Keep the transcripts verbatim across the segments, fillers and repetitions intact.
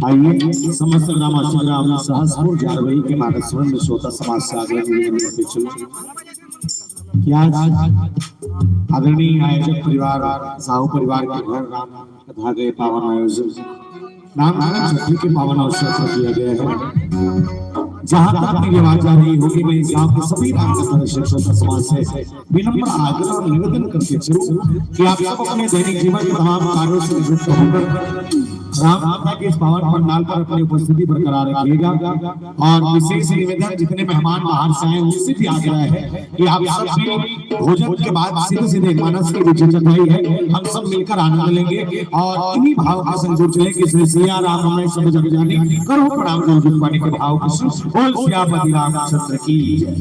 आइए, समस्त ग्राम आश्रम ग्राम सहसपुर जारवही के मानस श्रोता समाज से आदरणीय निवेदन करते चलूं कि आज आदरणीय आयोजक परिवार, साहू परिवार के घर राम कथा के पावन आयोजन, राम कथा छठी के पावन अवसर पर किया गया है। जहां तक मेरी आवाज आ रही होगी, मैं इस गांव के सभी राम कथा श्रोता समाज से विनम्र आग्रह और निवेदन करते चलूं कि आप सब अपने दैनिक जीवन के तमाम कार्यों से निवृत्त होकर राम कथा के इस पावन पंडाल पर अपनी उपस्थिति बरकरार रखिएगा। और विशेष निवेदन, जितने मेहमान बाहर से आए, उनसे भी आग्रह है कि आप सब भी भोजन के बाद सीधे सीधे मानस के विजय चढ़ाई है, हम सब मिलकर आनंद लेंगे और इन्हीं भाव के संग जुड़ चले कि श्री सिया राम हमें सब जग जानी, करो प्रणाम गुरु गुरु पानी के भाव के संग। बोल सियापति रामचंद्र की जय।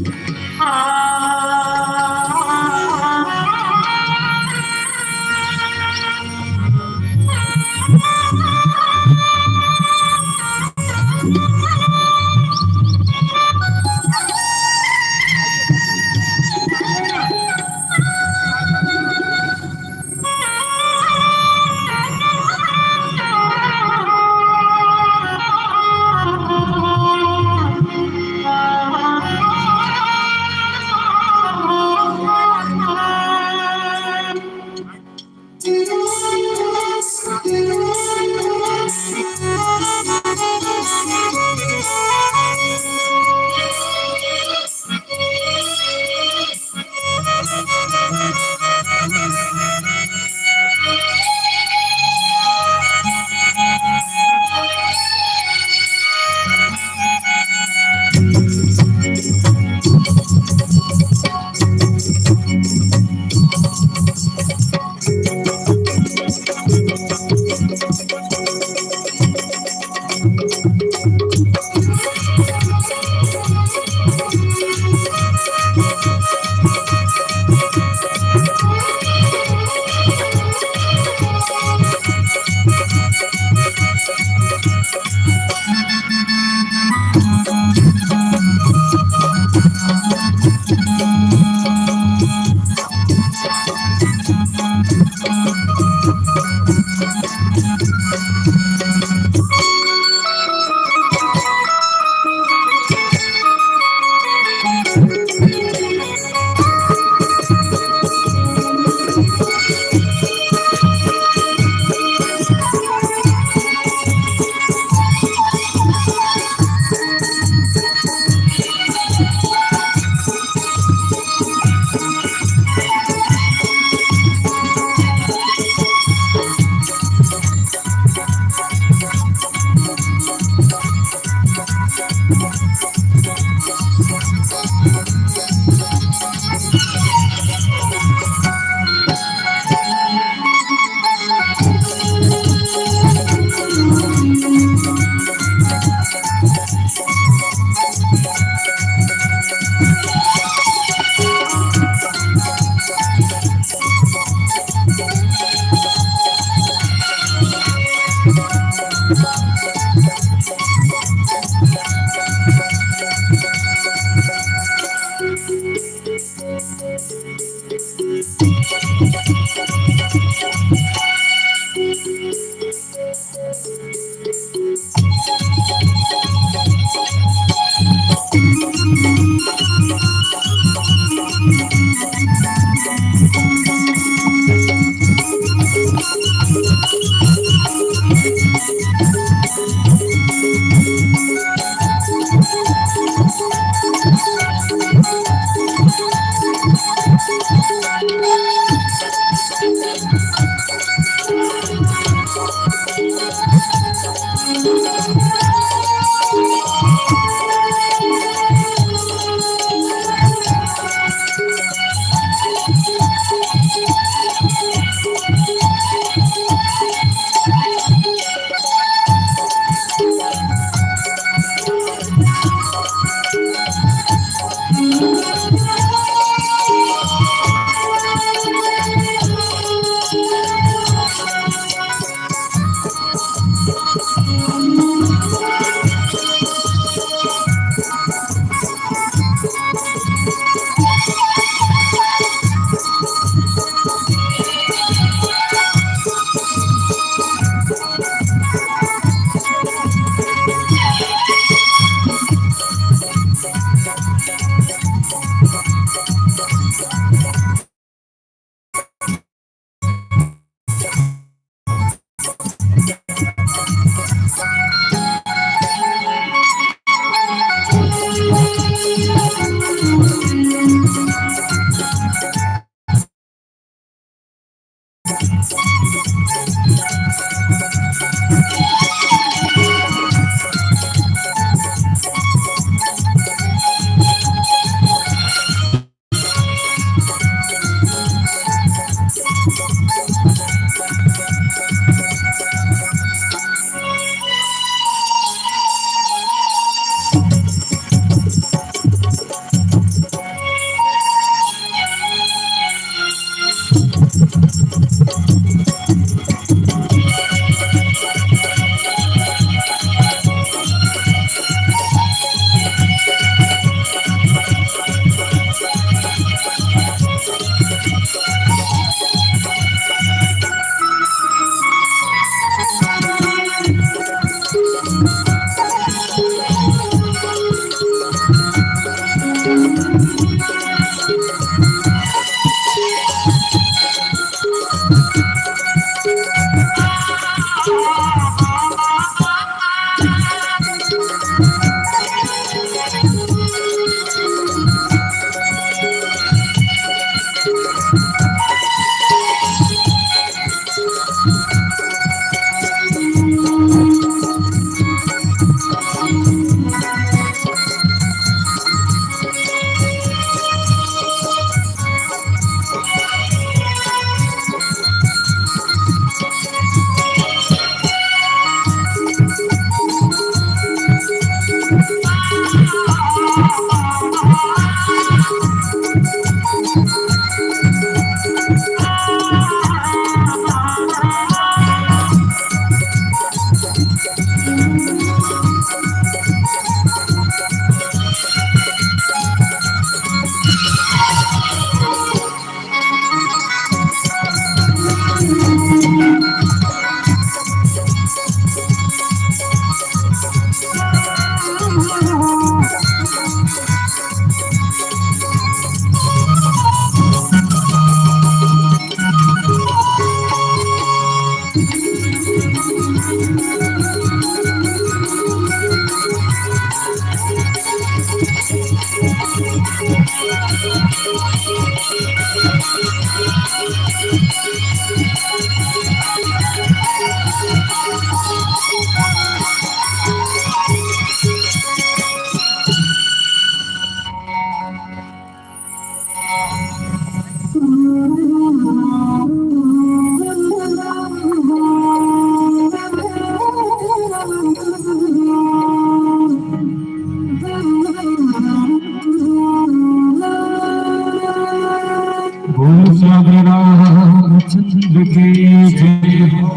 बोल सियावर रामचंद्र की जय हो।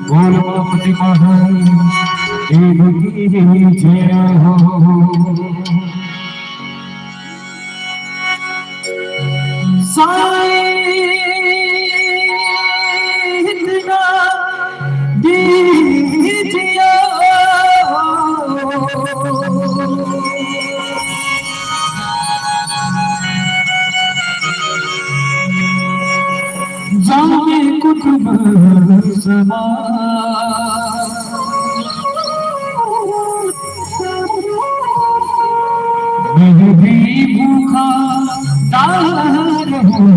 बोल पद्मति महादेव की जय हो। साईं इतना दीजिए। जाने कुतुब समा, मैं भी भूखा ना रहूं।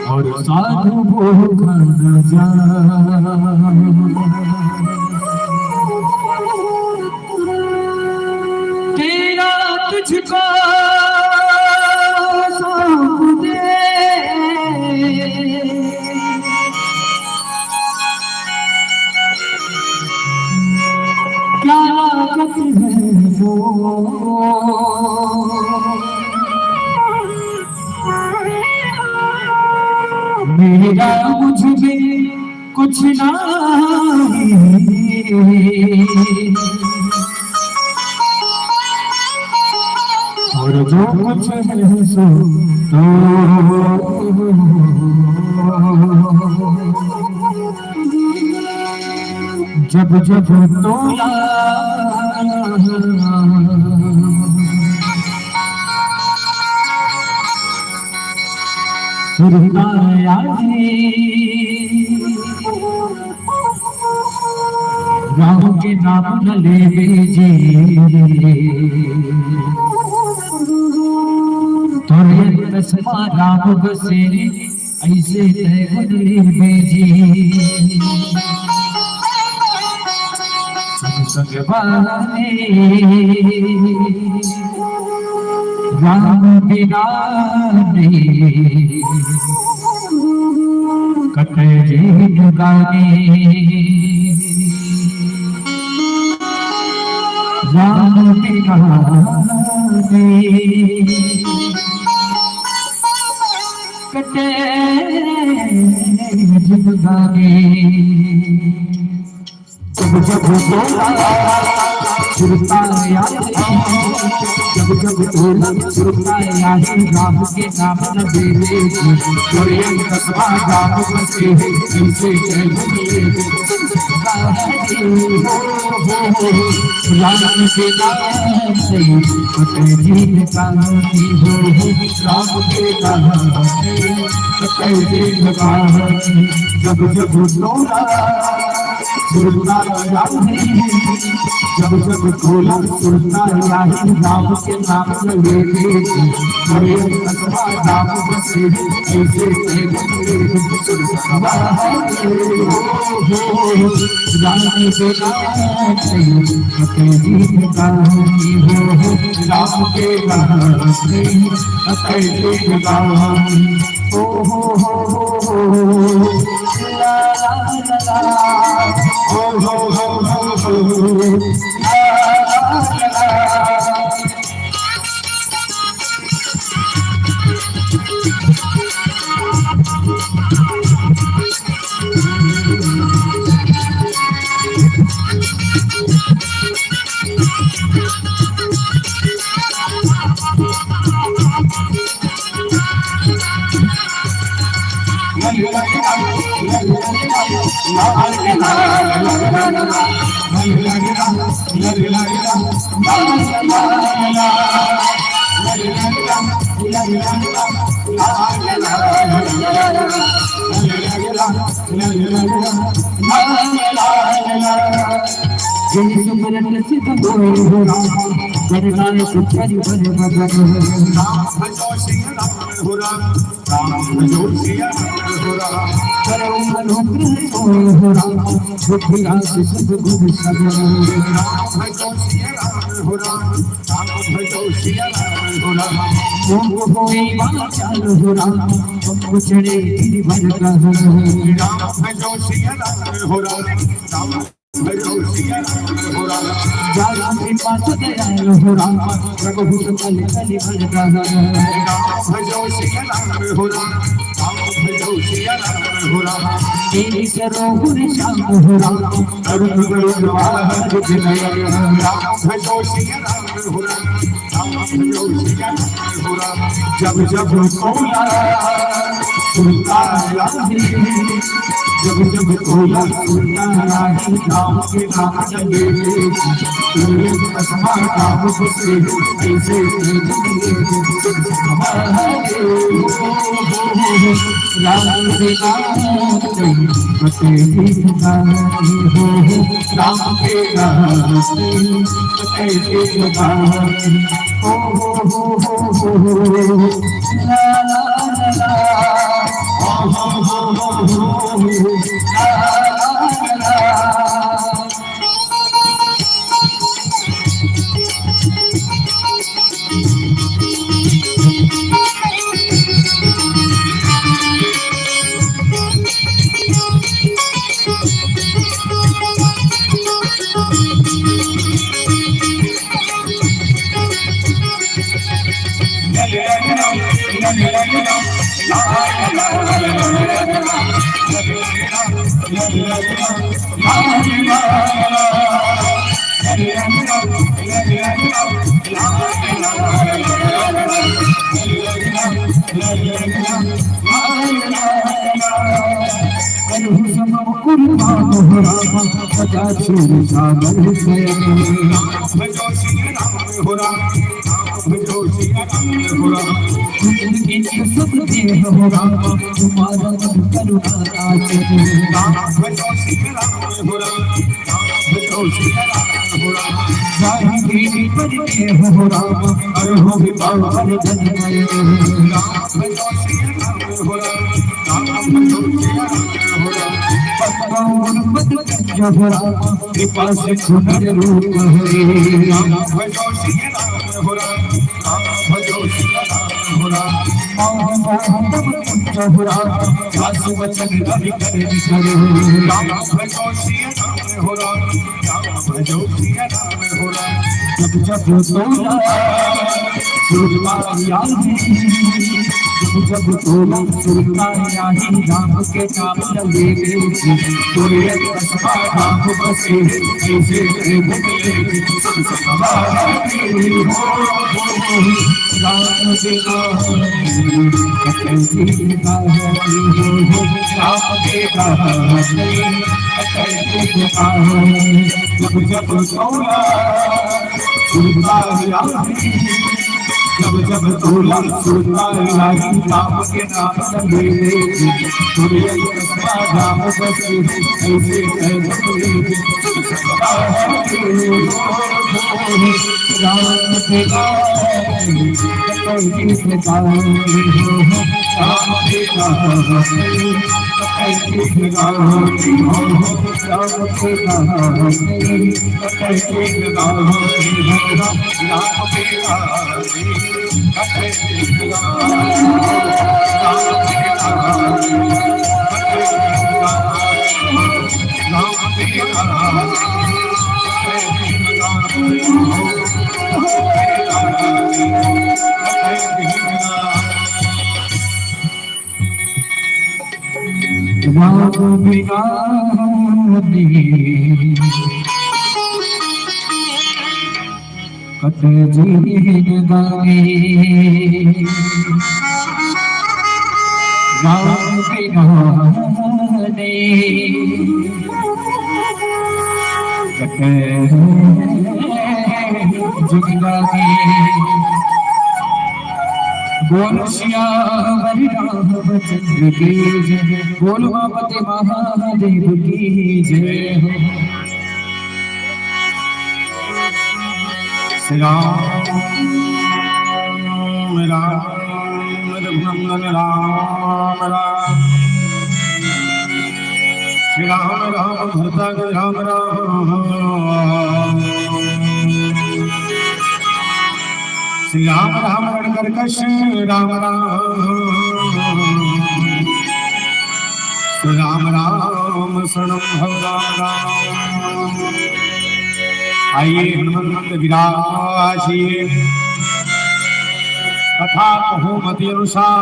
और साधु भोग न जाए। तेरा तुझको सौंप दे। क्या लागत है वो? मेरा मुझ में कुछ नहीं, और जो कुछ है सो तो जब जब तोला सुरता आए, राम के नाम न लेवे जी। तोरे तस्मा राम बसेरे, ऐसे तय गुण लेवे जी। संग संग बहाने राम बिना नहीं कटे जिंदगानी। राम बिना नहीं कटे जिंदगानी। जब जब बोला सुरता याद, जब जब तोला सुरता याद, राम के नाम न बेले, कोरियन कसबा गाँव बसे, ऐसे कैसे हो, हो, हो, राम के नाम से, पटेल जी ने कहा कि हो, हो, राम के नाम से, पटेल जी ने कहा, जब जब तोला सुरता याद, जब जब तोला सुरता याद, राम के नाम ले ले, अरे कसबा गाँव बसे, ऐसे कैसे सुरता है, हो, हो, राम के नाम से, पटेल जी ने कहा कि हो, हो, राम के नाम से, पटेल जी ने कहा। ओ हो हो हो हो, ला ला ला ला, ओ हो हो हो हो, ला ला ला ला। जय सुमरन सिद्ध होए हो राम, गणनायक परिवर मगन हो। राम भजो सिया राम हो राम, राम भजो सिया राम हो राम। करम अनुग्रह सोए हो राम, बुद्धि आदि सब गुण सगन। राम भजो सिया राम हो राम, राम भजो सिया राम हो राम। मोह होए वाचाल हो राम, पग चढ़े गिरिवर गहन। राम भजो सिया राम हो राम, राम भजो सिया राम हो राम। जासु कृपा सु दयाल हो राम, प्रभु सकल कलिमल गहन। राम भजो सिया राम हो राम, राम भजो सिया राम हो राम। तेरी सरोवर श्याम हो राम, करुण करुण वाहन विनय। राम भजो सिया राम हो राम, राम भजो सिया राम हो राम। जब जब तोला सुरता याद, जब जब तोला सुरता याद, राम के नाम ले ले, तोरे कसबा गाँव बसे, ऐसे राम के नाम से, पटेल जी हो, राम के नाम से, पटेल जी। करहु सब कुर्बान हो राम, सदा शिव सागर शयन। राम भजो सिया राम हो राम, राम भजो सिया राम हो राम। तुम एक सब देह हो राम, तुम्हारा मन करुणा आचरण। राम भजो सिया राम हो राम, राम भजो सिया राम हो राम। जाहि देह पर देह हो राम, और हो भी पावन धन। राम भजो सिया राम हो राम, राम भजो सिया राम हो राम। पद्म गुणपद जब राम, कृपा से सुंदर रूप हरे। राम भजो सिया राम हो राम, राम भजो सिया राम हो राम। मोहन मोहन तब कुंज हो राम, सासु वचन रवि कर निकरे। राम भजो सिया राम हो राम, राम भजो सिया राम हो राम। जब जब तोला सुरता याद, जब तोला सुरता आही राम के नाम ल लेके, तोरे कसबा राम बसे, ऐसे ऐ बदले, सुन सनवा राम के हो, हो, हो, राम बिना कतई बिना हो, हो, राम बिना कतई बिना हो। जब जब तोला सुरता आही, जब जब तोला सुरता आही, राम के नाम ल लेके, तोरे कसबा राम बसे, ऐसे ऐ बदले, राम बिना कतई बिना हो, राम बिना कतई बिना हो, राम बिना कतई बिना हो, राम बिना राम बिना नहीं कटे जिंदगानी, राम बिना नहीं कटे जिंदगानी। बोल सियावर रामचंद्र की जय, बोल उमापति महादेव की जय हो। श्री राम, राम, रघुनंदन राम, राम। श्री राम, राम, भरता के राम, राम। श्री राम, राम, रणकरकश राम, राम। श्री राम, राम, शरणम भव राम, राम। आइए हनुमंत विराजिए, कथा कहूँ मति अनुसार।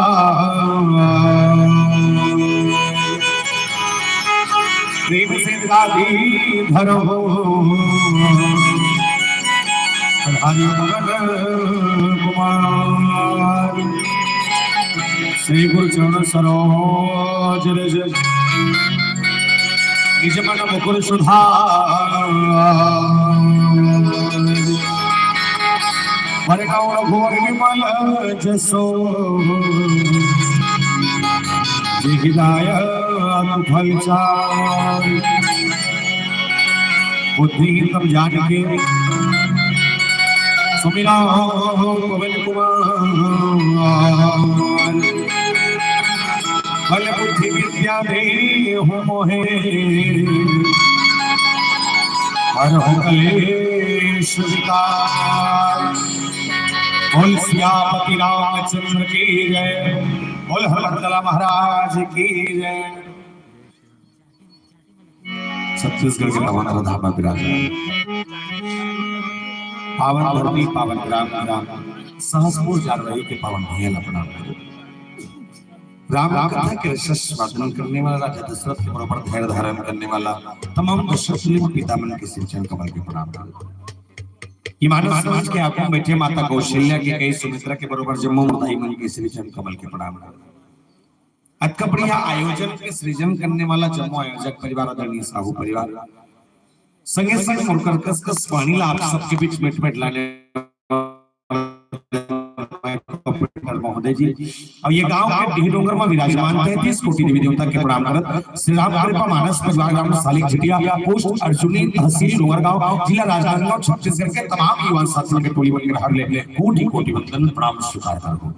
प्रेम से गादी धरो हरि पवन कुमार। श्री गुरु चरण सरोज रज, निज मन मुकुर सुधार। वरनउँ रघुवर विमल जसो, जेहि दायक फल चारि। बुद्धिहीन तब जानिके, सुमिरउँ पवन कुमार। बल बुद्धि विद्या देहु मोहे, हरहु कलेश विकार। बोल सियापति रामचंद्र की जय, बोल हनुमंतलाल महाराज की जय। छत्तीसगढ़ के पावन धरा धाम में विराजमान, पावन धरती, पावन ग्राम, ग्राम सहसपुर जारवाही के पावन भुइयां ला प्रणाम करो। राम कथा के रस आस्वादन करने वाला, राजा दशरथ के बरोबर धैर्य धारण करने वाला तमाम दशरथ के पिता मन के श्री चरण कमल के प्रणाम करो। ये मानस समाज के आगू में बैठे माता कौशल्या के कई सुमित्रा के बरोबर जम्मो माताई मन के श्री चरण कमल के प्रणाम करो। अतका बढ़िया आयोजन के सृजन करने वाला जम्मो आयोजक परिवार, आदरणीय साहू परिवार, संगे संग मोर कर कस कस वाणी ला आप सबके बीच मेट मेट लाने महोदय जी, अउ ये गांव के डीह डोंगर में विराजमान तैंतीस कोटि देवी देवता के प्रणाम करत श्री राम कृपा मानस परिवार, ग्राम सालिक झिटिया, पोस्ट अर्जुनी, तहसील डोंगरगांव, जिला राजनांदगांव, छत्तीसगढ़ के तमाम युवा साथियों के टोली मन के हर ले कोटि कोटि वंदन प्रणाम स्वीकार करहूं।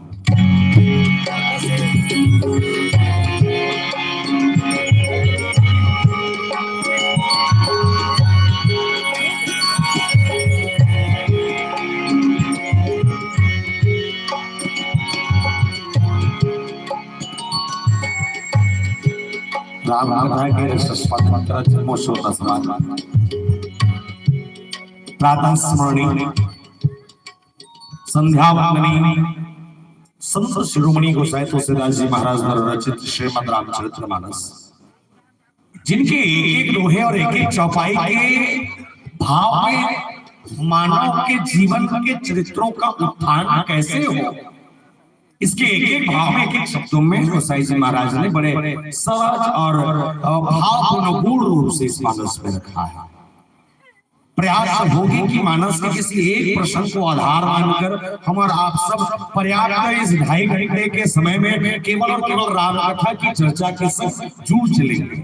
राम कथा के रस आस्वादन करत जम्मो श्रोता समाज, प्रातः स्मरणी, संध्या वंदनी, संत शिरोमणि गोसाई तुलसीदास जी महाराज द्वारा रचित श्रीमद् रामचरित मानस, जिनके एक एक दोहे और एक एक चौपाई के भाव में मानव के जीवन के चरित्रों का उत्थान कैसे हो, इसके एक एक भाव में, एक एक शब्दों में गोसाई जी महाराज ने बड़े सहज और भावपूर्ण गूढ़ रूप से इस मानस में रखा है। प्रयास होगी कि मानस के किसी एक प्रसंग को आधार मानकर हम और आप सब पर्याप्त इस ढाई घंटे के समय में केवल और केवल राम कथा की चर्चा के संग जुड़ चलेंगे।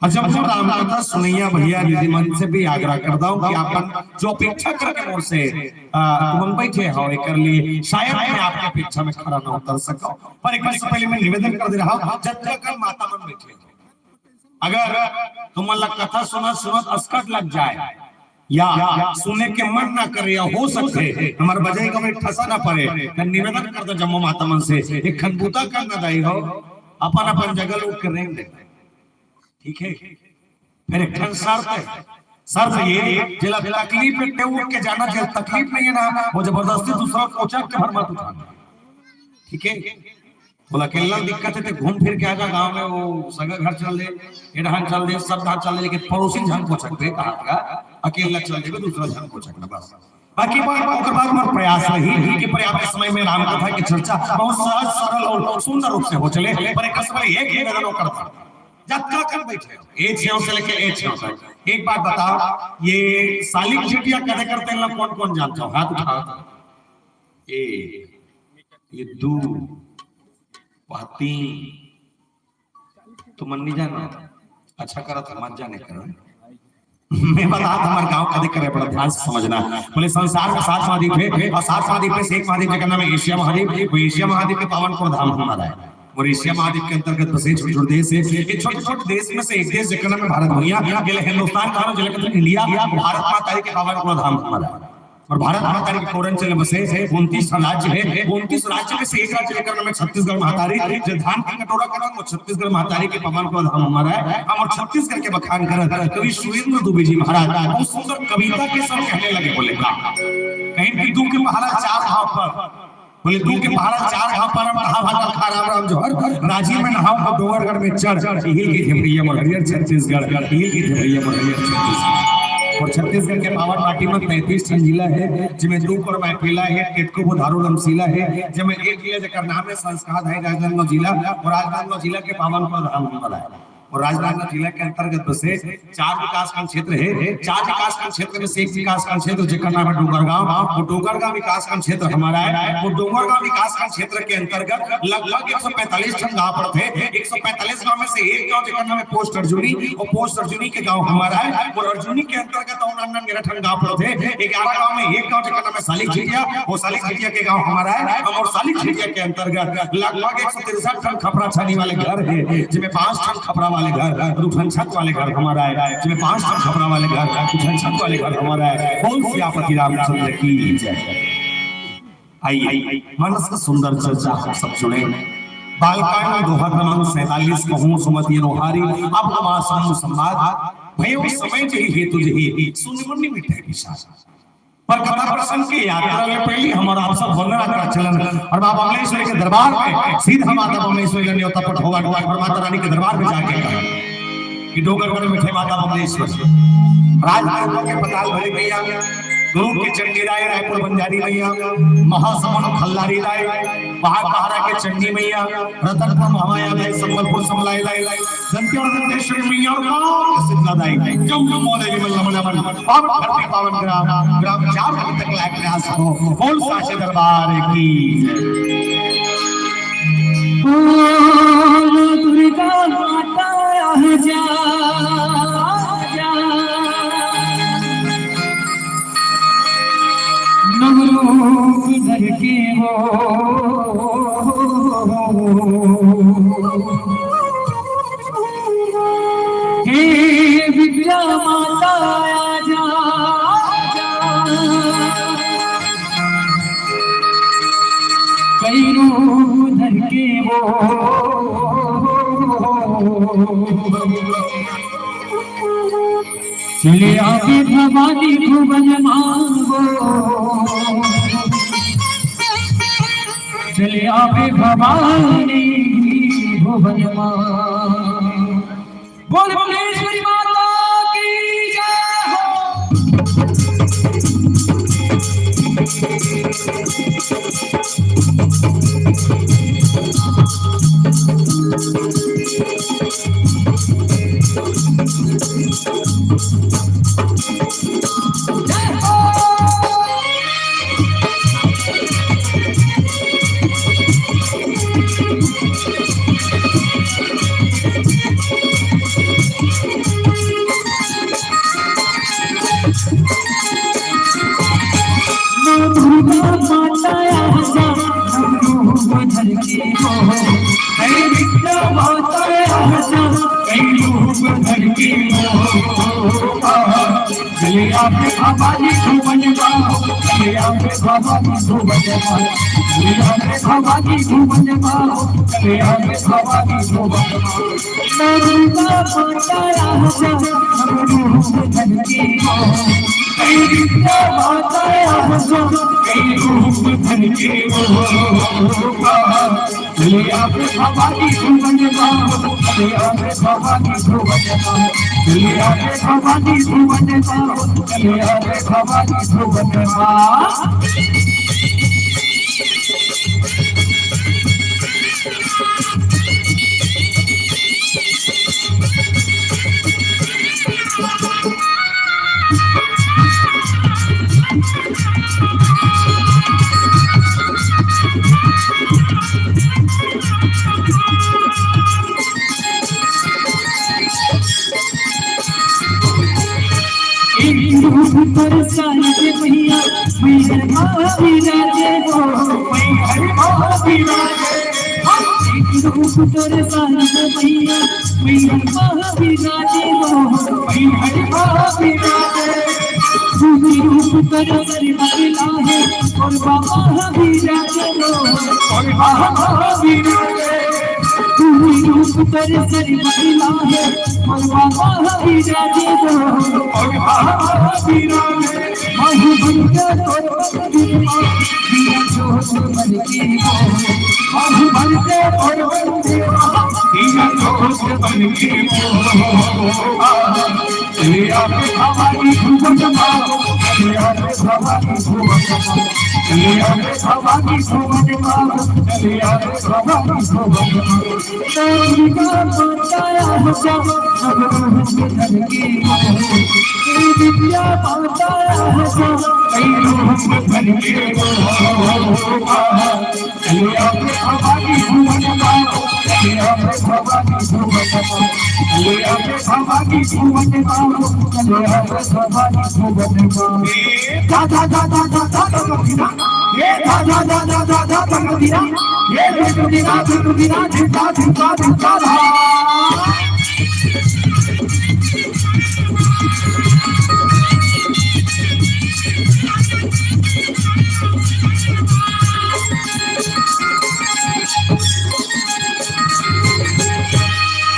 और जब वो राम कथा सुनैया भैया दीदी मन से भी आग्रह करता हूँ कि अपन जो अपेक्षा करके मोर से, आ, तुमन बैठे हो, एकर लिए शायद मैं आपके अपेक्षा में खरा ना उतर सकूं, पर एक से पहले मैं निवेदन कर दे रहा हूँ, जब तक हम माता मन बैठे हो, अगर तुमन ला कथा सुनत सुनत असकट लग जाए या सुने के मन ना करे या हो सकथे हमर बजई गवई ठसा ना परे, त निवेदन करता जम्मो माता मन से, एक खन बूता करना दाई हो, अपन अपन जगह ले उठ के रेंग दे, ठीक है? फिर एक ठन शर्त है, शर्त ये, जेला तकलीफ है ते उठ के जाना, जेला तकलीफ नहीं है ना, वो जबरदस्ती दूसरा कोचक के भर मत उठा, ठीक है? बोला, अकेला दिक्कत है, तो घूम फिर के आजा गांव में, वो सगा घर चल दे, ये डहान चल दे, सब डहान चल दे, लेकिन पड़ोसी झन कोचक दे, कहा था, अकेला चल देबे, दूसरा झन कोचक ना, बस। बाकी बात, ओकर बाद मोर प्रयास रही कि पर्याप्त समय में राम कथा की चर्चा बहुत सहज, सरल और सुंदर रूप से हो चले, पर एक समय एक ही निवेदन करता, जब तक हम बैठे हो, ए छेव से लेके ए छेव तक, एक बात बताओ, ये सालिक झिटिया कदे करते हैं, कौन कौन जानते हो? हाथ उठाओ। एक, ये दू, वह तीन, तुमन नहीं जाना, अच्छा करा था, मत जाने करो। मैं बता, हमारे गांव कदे करे, बड़ा ध्यान से समझना। बोले, संसार में सात महाद्वीप है और सात महाद्वीप में से एक महाद्वीप जेकर नाम है एशिया महाद्वीप, वो एशिया महाद्वीप के पावन को धाम हमारा है। और एशिया महाद्वीप के अंतर्गत बसे छोटे छोटे देश है। ये छोटे छोटे देश में से एक देश जेकर नाम है भारत भैया, ये ले हिंदुस्तान कहा, जेला कहते हैं इंडिया, भारत माता के पावन को धाम हमारा है। और भारत माता के कोरन चले बसे उनतीस राज्य है, उनतीस राज्य में से एक राज्य जेकर नाम है छत्तीसगढ़ महतारी, जो धान के कटोरा का नाम वो छत्तीसगढ़ महतारी के पावन को धाम हमारा है। हम और छत्तीसगढ़ के बखान करत कवि सुरेंद्र दुबे जी महाराज बहुत सुंदर कविता के साथ कहने लगे, बोले का, कहीं भी दू के पहला चार भाव पर, बोले, दू के पहला चार घाव पर हम नहा भागल खा राम राम जोहर, राजी में नहाओ को डोंगरगढ़ में चढ़, हिल के थे भैया मोर हरियर छत्तीसगढ़, हिल के थे भैया मोर हरियर छत्तीसगढ़। और छत्तीसगढ़ के पावन माटी में तैंतीस ठन जिला है, जिसमें दू कोर मैपेला है, टेटको, बुधारू, लमसीला है, जिसमें एक जिला जेकर नाम है संस्कार है राजनांदगांव जिला, और राजनांदगांव जिला के पावन को धाम हमारा है। और राजनांदगांव जिला के अंतर्गत बसे चार विकासखंड क्षेत्र है। चार विकासखंड क्षेत्र में से एक विकासखंड क्षेत्र जेकर नाम है डोंगरगांव, वो डोंगरगांव विकासखंड क्षेत्र हमारा है। वो डोंगरगांव विकासखंड क्षेत्र के अंतर्गत लगभग एक सौ पैंतालीस ठन गांव पड़थे। एक सौ पैंतालीस गांव में से एक गांव जेकर नाम है पोस्ट अर्जुनी, वो पोस्ट अर्जुनी के गांव हमारा है। और अर्जुनी के अंतर्गत और अन्य निरठन गांव पड़थे। ग्यारह गांव में एक गांव जेकर नाम है सालिक झिटिया, वो सालिक झिटिया के गांव हमारा है। हम और सालिक झिटिया के अंतर्गत लगभग एक सौ तिरसठ ठन खपरा छानी वाले घर है, जिसमें पांच ठन खपरा वाले घर, दू ठन छत वाले घर हमारा है, जिसमें पांच ठन खपरा वाले घर, दू ठन छत वाले घर हमारा है। बोल सियापति रामचंद्र की जय। आइए, मानस का सुंदर चर्चा हम सब सुने। बालकांड दोहा क्रमांक सैंतालीस, कहूँ सुमति अनोहारी, अब हमार समूह संवाद, भयो समय जही हेतु जही, सुनि मुनि मिटै विचार। पर कथा प्रसंग के यात्रा में पहले हमारा आप सब वंदना का चलन और माँ बमलेश्वरी के दरबार में सीधा माता बमलेश्वरी का न्योता पठोवन और माता रानी के दरबार में जाके कहा कि डोंगरगढ़ में बैठे माता बमलेश्वरी, राजगढ़ के पताल भरे मैया, दुर्ग के चंडी राय, रायपुर बंजारी मैया, महासमुंद खल्लारी राय, बागबाहरा के चंडी मैया, रतनपुर महामाया दाई, संबलपुर समलाई दाई, दंतेवाड़ा दंतेश्वरी मैया और गांव के शीतला दाई, जम जम मोले विमल नमन नमन, पावन धरती पावन ग्राम, ग्राम चार तक लायक प्रयास हो। बोल साचे दरबार की जय। बोल दुर्गा माता आजा, आजा। नवरूप धर के वो हे विद्या माता आजा, आजा। कई रूप धर के वो चले आवे भवानी भुवन मांगो। चले आवे भवानी भुवन मा। बोल भुवनेश्वरी माता की जय हो। माँ दुर्गा माता आजा, हम रूप धर के हो। हे विद्या माता आजा, हे रूप धर के हो। चले आवे भवानी भुवन मा, चले आवे भवानी भुवन मा, चले आवे भवानी भुवन मा, चले आवे भवानी भुवन मा। माँ दुर्गा माता आजा, हम रूप धर के हो। हे विद्या माता आजा, हे रूप धर के हो। चले आवे भवानी भुवन मा, चले आवे भवानी भुवन मा, चले आवे भवानी भुवन मा, चले आवे भवानी भुवन मा। एक रूप पर सारी के मैया, मैहर मा विराजे हो, मैहर मा विराजे। एक रूप पर सारी के मैया, मैहर मा विराजे हो, मैहर मा विराजे। दूसरी रूप पर सर बदला है, और बाबा विराजे हो, और बाबा विराजे। तू ही रूप कर सर बदला है, और बाबा विराजे हो, और बाबा विराजे। बाहु बन के तोर बंदी माँ, दिया जोत बन के हो। बाहु बन के तोर बंदी माँ, दिया जोत बन के हो। चले आवे भवानी भुवन मा, चले आवे भवानी भुवन मा, चले आवे भवानी भुवन मा, चले आवे भवानी भुवन मा। दुर्गा माता आजा, हम रूप धर के हो। हे विद्या माता आजा, हे रूप धर के हो। चले आवे भवानी भुवन मा, चले आवे भवानी भुवन मा, चले आवे भवानी भुवन मा, चले आवे भवानी भुवन मा। ए धा धा धा धा धा धा धा धा धा। ए धा धा धा धा धा धा धा धा धा। ए धिक धिना धिक धिना धिक धा धिक धा धिक धा धा।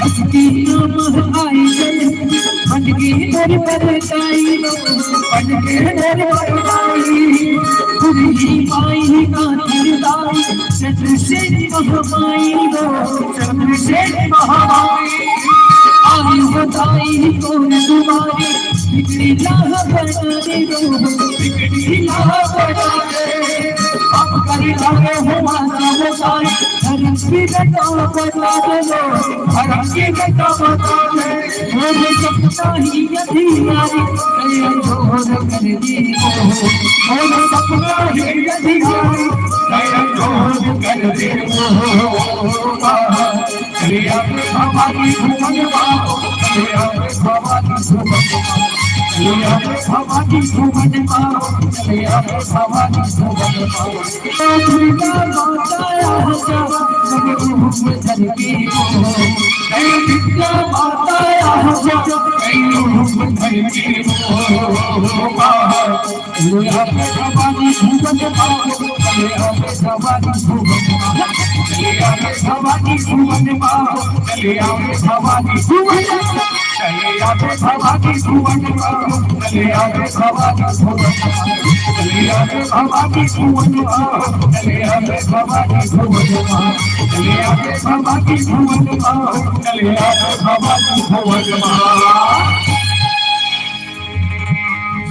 हंस के नाम आई जल, बन के दर पर आई रो, बन के दर पर आई। बुढ़ी माई का दरदाई, चंद्रसेन महामाई रो, चंद्रसेन महामाई। आई बताई कौन तुम्हारी, बिगड़ी लाह बना दे रो, बिगड़ी लाह बना दे। अब कर डाले हो आशा बताई, धर्म की बेटा बता दे रो, धर्म की बेटा बता दे। मोर सपना ही अधिकारी, दया जोर कर दे। मोर सपना ही अधिकारी, दया जोर कर दे। चले आवे भवानी भुवन मा, चले आवे भवानी भुवन मा, चले आवे भवानी भुवन मा, चले आवे भवानी भुवन मा। दुर्गा माता आजा, नव रूप धर के हो। हे विद्या माता आजा, नव रूप धर के हो। चले आवे भवानी भुवन मा, चले आवे भवानी भुवन मा, चले आवे भवानी भुवन मा, चले आवे भवानी भुवन मा, चले आवे भवानी भुवन मा, चले आवे भवानी भुवन मा।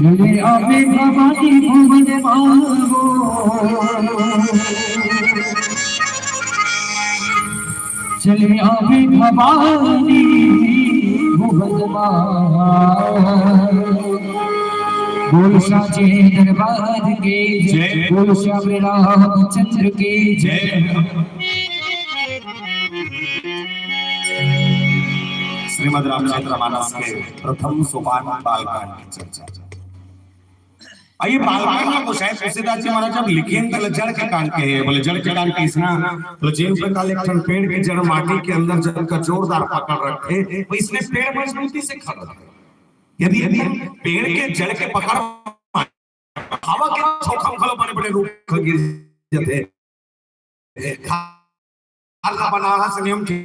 चले आवे भवानी भुवन मांगो। चले आवे भवानी भुवन मांगो। बोल साचे दरबार के जय। जय। बोल श्याम रामचंद्र के जय। जय। श्रीमद् रामचरित मानस के प्रथम सोपान बालकांड की चर्चा। अउ ये बालकांड ला गोसाई तुलसीदास जी महाराज जब लिखे त जड़ के कांड कहे, बोले जड़ के कांड कइसना, बोले जेन प्रकार एक ठन पेड़ के जड़ माटी के अंदर जब कचोरदार पकड़ रखथे, वइसने पेड़ मजबूती से खड़ रथे। यदि, यदि पेड़ के जड़ के पकड़ हवा के झोंका म घलो बड़े-बड़े रूख गिर जथे। घर ला बनाना संयम के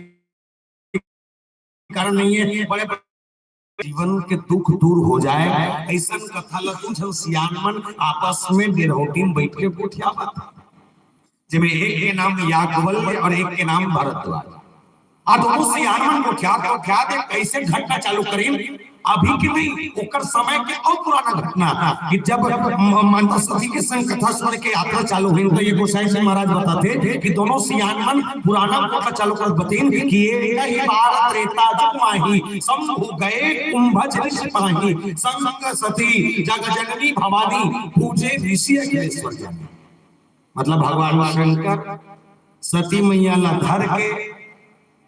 कारण नहीं है, बड़े जीवन के दुख दूर हो जाए, अइसन कथा ला दू झन सियान मन आपस में डेरहोटी में बैठ के गोठियावत। जेमे एक के नाम याज्ञवल्क्य अउ एक के नाम भारद्वाज। आ दोनों सियान मन गोठियात गोठियात एक अइसे घटना चालू करिन, अभी के नहीं, ओकर समय के अउ पुराना घटना कि जब म-, मंदसती के संग कथा सुने के यात्रा चालू होइस, त ये गोसाई जी महाराज बताथे कि दोनों सियान मन पुराना कथा चालू करत बतिन कि एक ही बार त्रेता जुग माही, शंभु गए कुंभज ऋषि पाही, संग सती जग जननी भवानी, पूजे ऋषि अखिलेश्वर ज्ञानी। मतलब भगवान शंकर सती मैया ला धर के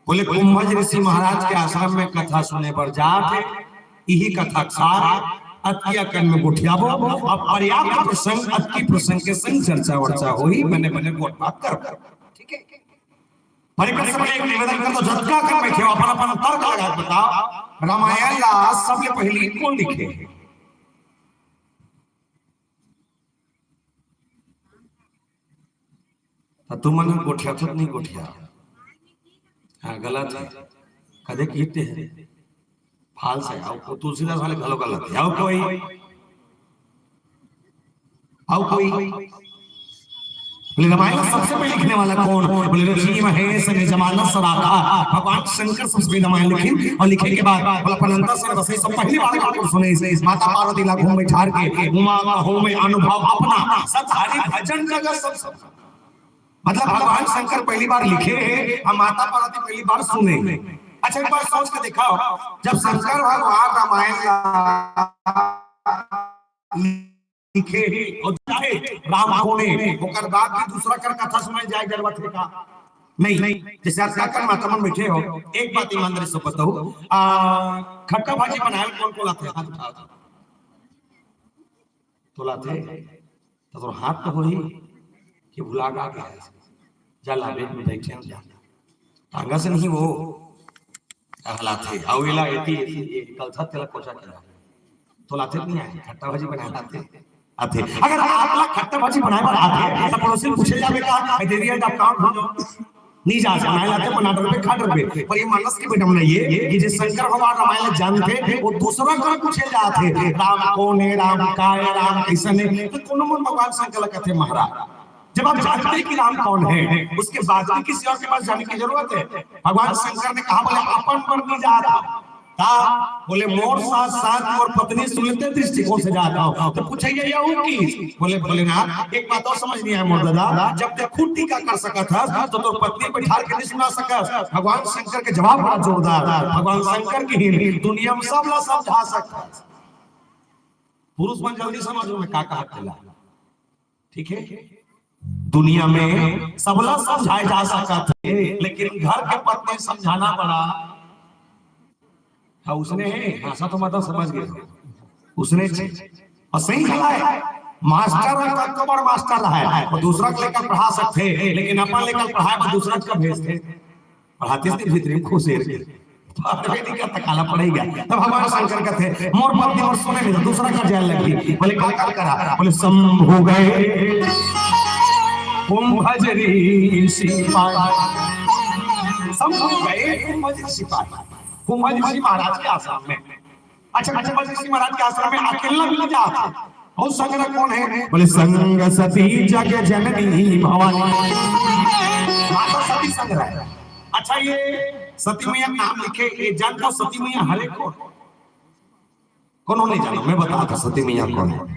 बोले कुंभज ऋषि महाराज के आश्रम में कथा सुने बर जात हे, इही कथा के सार अतकी अकन में गोठियाबो। अब पर्याप्त प्रसंग, अतकी प्रसंग के संग चर्चा वर्चा होही, बने बने गोठ बात करबो। ठीक है, पर एकर से पहले एक निवेदन कर दो, जतका अकन बैठे हो, अपन अपन तर्क लगा के बताओ, रामायण ला सबले पहली कोन लिखे? त तुमन गोठियाथो त नहीं गोठिया? हाँ, गलत है। कदे कीते हैं। फाल्स है। अउ को-, तुलसीदास वाले घलो गलत है। अउ कोई? अउ कोई? बोले, रामायण सबसे पहले लिखने वाला कौन? बोले, ऋषि महेश निज मानस राखा। भगवान शंकर सबसे पहले रामायण लिखिन अउ लिखे के बाद बोला, अपन अंतर से बसे सब पहली बार गाकर सुने इसे। माता पार्वती ला घूम बैठार के उमा का हो में अनुभव अपना। सब हरि भजन जगत सब, सब। मतलब भगवान शंकर पहली बार लिखे हे अउ माता पार्वती पहली बार सुने हे। अच्छा, एक बार सोच के देखा, जब शंकर भगवान रामायण ला लिखे हे अउ लिखे राम कोन हे, ओकर बाद भी दूसरा कर कथा सुनाए जाए जरूरत हे का? नहीं, नहीं। जैसे आज का कर माता मन बैठे हो, एक बात ईमानदारी से बताओ, आ, खट्टा भाजी बनाए कोन कोन आथे? हाथ उठाओ। तोला थे, त तोर हाथ तो होही कि भुला गा के आए। जा ला बेड में बैठे हो जा। टांगा से नहीं वो, कहलाथे। अउ एला एती, एती, ए, कलथा तेला कोचा के ला। तोला थे नहीं आए, खट्टा भाजी बना लाथे। आथे। अगर आप ला खट्टा भाजी बनाए बर आथे, त पड़ोसी पूछे जाबे का, "ए, दीदी, आज आप काम हो जाओ।" नहीं जा सकना है, आते बना डरबे, खा डरबे। पर ये मानस के बेटा नहीं है कि जे शंकर भगवान रामायण जानथे, वो दूसरा कर पूछे जाथे, "राम कौन है, राम का है, राम कैसन है?" तो कोनो मन भगवान शंकर ला कथे महाराज। जब आप जानते हैं कि राम कौन है, उसके बाद भी किसी और के पास जाने की जरूरत है? भगवान शंकर ने कहा, बोले, "अपन पर नहीं जाता।" का? बोले, "मोर साथ साथ मोर पत्नी सुनते दृष्टिकोण से जाता हूँ।" तो पूछे, "ये, ये हूँ की?" बोले, "भोलेनाथ, एक बात और समझ नहीं आया मोर दादा, जब तक खुद टीका कर सकत हस, तो तोर पत्नी बैठार के नहीं सुना सकस।" भगवान शंकर के जवाब बड़ा जोरदार, भगवान शंकर की ही नहीं, दुनिया में सब ला समझा सकत हस। पुरुष मन जल्दी समझ लो मैं का कहा तेला। ठीक है, दुनिया में सबला समझाए जा सकत है, लेकिन घर के पत्नी समझाना बड़ा। हाँ, उसने है, भाषा तो मतलब समझ गए, उसने छे। और सही कहा है, मास्टर और कब कबर मास्टर रहा है, वो दूसरा के लेकर पढ़ा सकते हैं, लेकिन अपन लेकर पढ़ाए पर दूसरा का भेजते हैं। पढ़ाते से भीतरी में खुश है। पढ़बे नहीं करता, काला पढ़ेगा। तब भगवान शंकर कहते हैं, "मोर पत्नी मोर सुने नहीं, दूसरा कर जाए लगी।" बोले, "का कर करा?" बोले, "शंभु गए कुंभज ऋषि पाए।" शंभु गए कुंभज ऋषि पाए। कुंभज ऋषि महाराज के आश्रम में। अच्छा, कुंभज ऋषि महाराज के आश्रम में अकेला भी जाता। अउ संग रहे कोन हे? बोले, संग सती जग जननी भवानी। माता सती संग रहे। अच्छा, ये सती मैया नाम लिखे, ये जानथव सती मैया हरे कोन? कोनो नहीं जानो, मैं बताथंव सती मैया कोन हे।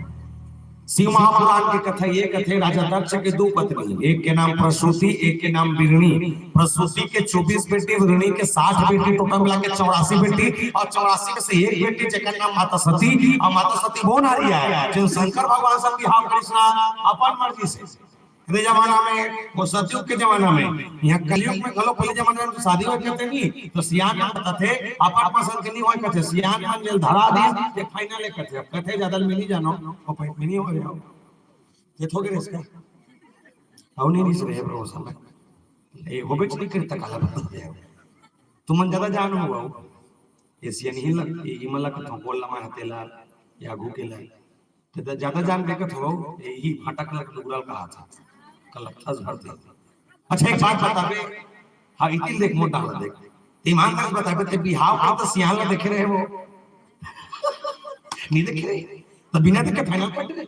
शिव महापुराण के कथा ये कथे, राजा दक्ष के दू पत्नी, एक के नाम प्रसूति, एक के नाम बिरणी। प्रसूति के चौबीस बेटी, बिरणी के साठ बेटी, टोटल मिला के चौरासी बेटी, अउ चौरासी में से एक बेटी जेकर नाम माता सती, अउ माता सती वो नारी हे जेन शंकर भगवान से बिहाव करिस ना अपन मर्जी से। पहले जमाना में, वो सतयुग के जमाना में, इहाँ कलयुग में घलो पहले जमाना में शादी होय करथे नहीं, तो सियान मन बताथे, अपन पसंद के नहीं होय करथे, सियान मन जेला धरा दिस, ये final हे करथे, अब करथे ज्यादा में नहीं जानो, वो पै-, में नहीं हो गया। ये थोड़े रिहिस का? अउ नहीं रिहिस रहे भरोसा में। ये होबे नहीं करता काला बता दे। तुमन ज्यादा जान हो, ये सियान ही लग, ये इमन ला कथों, कोल लमा हतेला, या आगू के ला। ते त ज्यादा जान देखत हो, यही फटक लग डुगरल कहा था। कलत्थस भर दे। अच्छा, एक बात बताबे, हाँ, इतिल देख, मोटा वाला देख। ईमानदार से बताबे, ते बिहाव का तो सियान ला देखे रहे हो। नहीं देखे रहे। तो बिना देखे final कर दे।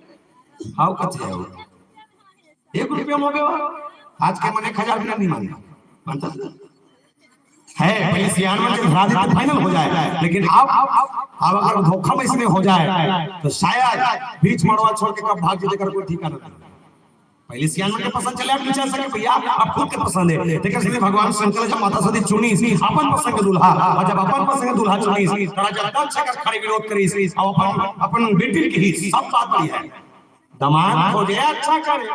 हाव कथे हो। एक रुपया में हो गया। आज के मन एक हजार बिना नहीं मानता। मानता है? पहले सियान मन के धरा दे तो final हो जाए, लेकिन अब, अब, अब अगर धोखा में इसमें हो जाए, तो शायद बीच मड़वा छोड़ के कब भाग जाए, तेकर कोई ठिकाना नहीं। पहले सियान मन के पसंद चले, अब नहीं चल सके भैया, अब खुद के पसंद हे। तेकर सेती भगवान शंकर जब माता सती चुनिस अपन पसंद के दूल्हा, अउ जब अपन पसंद के दूल्हा चुनिस, त राजा दक्ष एकर खड़े विरोध करिस, अउ अपन, अपन बेटी के ही सब बात बढ़िया हे। दमांद खोजे अच्छा करे,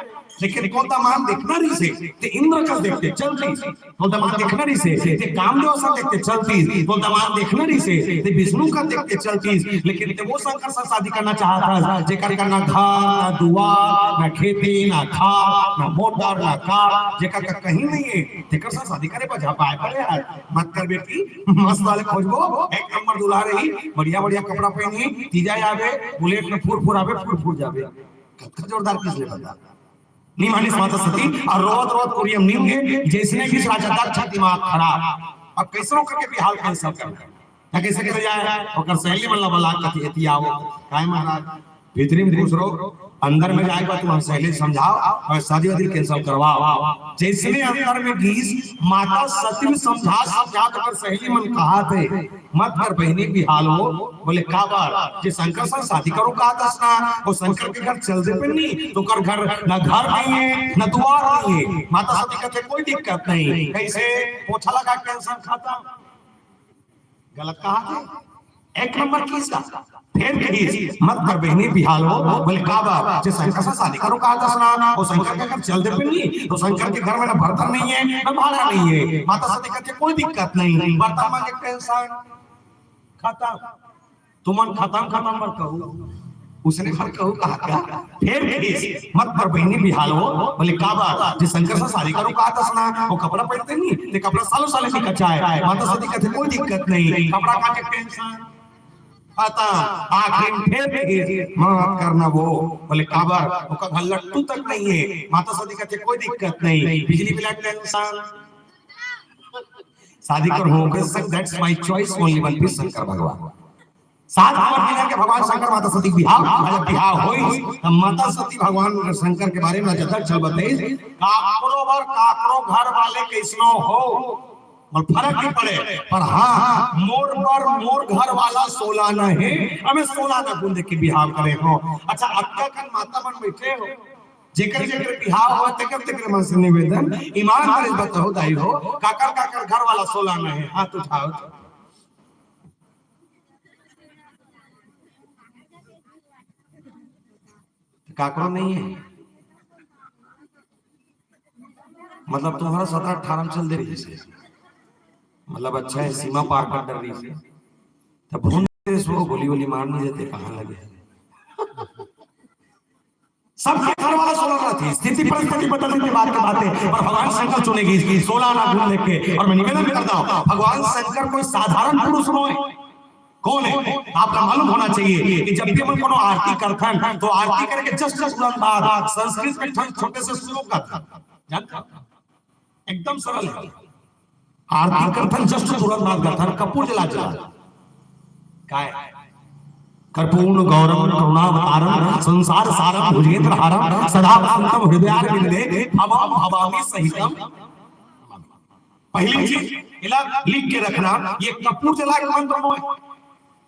लेकिन कोन दमांद देखना रहिसे, ते इंद्र कस देख के चलतिस। कोन दमांद देखना रहिसे, ते कामदेव सा देख के चलतिस। कोन दमांद देखना रहिसे, ते विष्णु का देख के चलतिस। लेकिन ते वो शंकर सा शादी करना चाहत हस, जेकर का ना घर, ना दुआर, ना खेती, ना खार, ना मोटर, ना कार, जेकर का कहीं नहीं हे, तेकर सा शादी करे बर झपाए पड़े हे। मत कर बेटी, मस्त वाले खोजबो, एक नंबर दूल्हा रही, बढ़िया बढ़िया कपड़ा पहनी, तीजा आबे, बुलेट में फुर फुर आबे, फुर फुर जाबे। कतका जोरदार किस ले बता। नहीं मानिस माता सती, अउ रोवत रोवत कुरिया में नींद गे, जइसने कि राजा दक्ष दिमाग खराब। अब कइसनो करके बिहाव cancel करना हे। त कइसे करे जाए? ओकर सहेली मन ला बला के कथे, "एती आओ।" "काय महाराज?" "भीतरी में घुस रहो, अंदर में जाए के बाद तुम्हार सहेली समझाओ अउ शादी वादी cancel करवाओ।" जइसने अंदर में गिस, माता सती ल समझा समझा के ओकर सहेली मन कहाथे, "मत कर बहिनी बिहाव वो।" बोले, "काबर? जे शंकर से शादी करो कहत हस ना, वो शंकर के घर चल देबे नहीं, त ओकर घर ना घर नहीं हे, ना दुआर नहीं हे।" माता सती कथे, "कोई दिक्कत नहीं।" कइसे? पोछा लगा के tension खतम। गलत कहाथे? एक नंबर किस का? फेर कहिस, "मत कर बहिनी बिहाव वो।" बोले, "काबर? जे शंकर से शादी करो कहत हस ना, वो शंकर के घर चल देबे नहीं, त शंकर के घर में ना बर्तन नहीं हे, ना भांड़ा नहीं हे।" माता सती कथे, "कोई दिक्कत नहीं, बर्तन मांजे के tension खतम।" तुमन खतम खतम बर कहू, उसने बर कहू कहा क्या? फेर कहिस, "मत कर बहिनी बिहाव वो।" बोले, "काबर? जे शंकर से शादी करो कहत हस ना, वो कपड़ा पहनते नहीं, ते कपड़ा सालों साल नहीं कचाए।" माता सती कथे, "कोई दिक्कत नहीं, कपड़ा कांजे के tension खतम।" आखिरी में फेर कहिस, "मत करना वो।" बोले, "काबर?" "ओकर घर लट्टू तक नहीं हे।" माता सती कथे, "कोई दिक्कत नहीं, बिजली बिल के tension।" शादी कर हो गए, that's my choice, only one piece Shankar भगवान। सात नंबर मिला के भगवान शंकर माता सती के बिहाव, जब बिहाव होइस, त माता सती भगवान शंकर के बारे में ज्यादा चल बताइस, "काकरो बर काकरो घर वाले कइसनो हो, मोला फरक नहीं पड़े, पर हाँ, मोर बर मोर घर वाला सोला न हे, अउ मैं सोला न गुन दे के बिहाव करे हो।" अच्छा, अतका कन माता मन बइठे हो, जेकर जेकर बिहाव हो, तेकर तेकर मन से निवेदन, ईमानदारी से बताओ दाई हो, काकर काकर घर वाला सोला न हे, हाथ उठाओ। त काकरो नहीं हे, मतलब तुम्हारा सत्रह अठारह में चल दे रहिसे, मतलब अच्छा हे, सीमा पार कर डर रहिसे, तब भून दे सो गोली वोली मार नहीं देते, कहाँ लगे। सबके घर वाला सोला रहिथे, स्थिति परिस्थिति बदलने के बाद के बात हे, पर भगवान शंकर चुने गिस, सोला ना गुन दे के। अउ मैं निवेदन करता हूँ, भगवान शंकर कोई साधारण पुरुष नोहे। कोन हे? आपला मालूम होना चाहिए कि जब भी हमन कोनो आरती करथन, त आरती करे के just तुरंत बाद संस्कृत में एक ठन छोटे से श्लोक आथे, जानथव? एकदम सरल हे। आरती करथन, just तुरंत बाद करथन, कपूर जला जला। काय? कर्पूर गौरम करुणावतारम संसार सारम भुजगेंद्र हारम सदा वसंतम हृदयारविंदे भवम भवामी सहितम। पहली चीज, इला लिख के रखना, ये कपूर जलाय के मंत्र नोहे।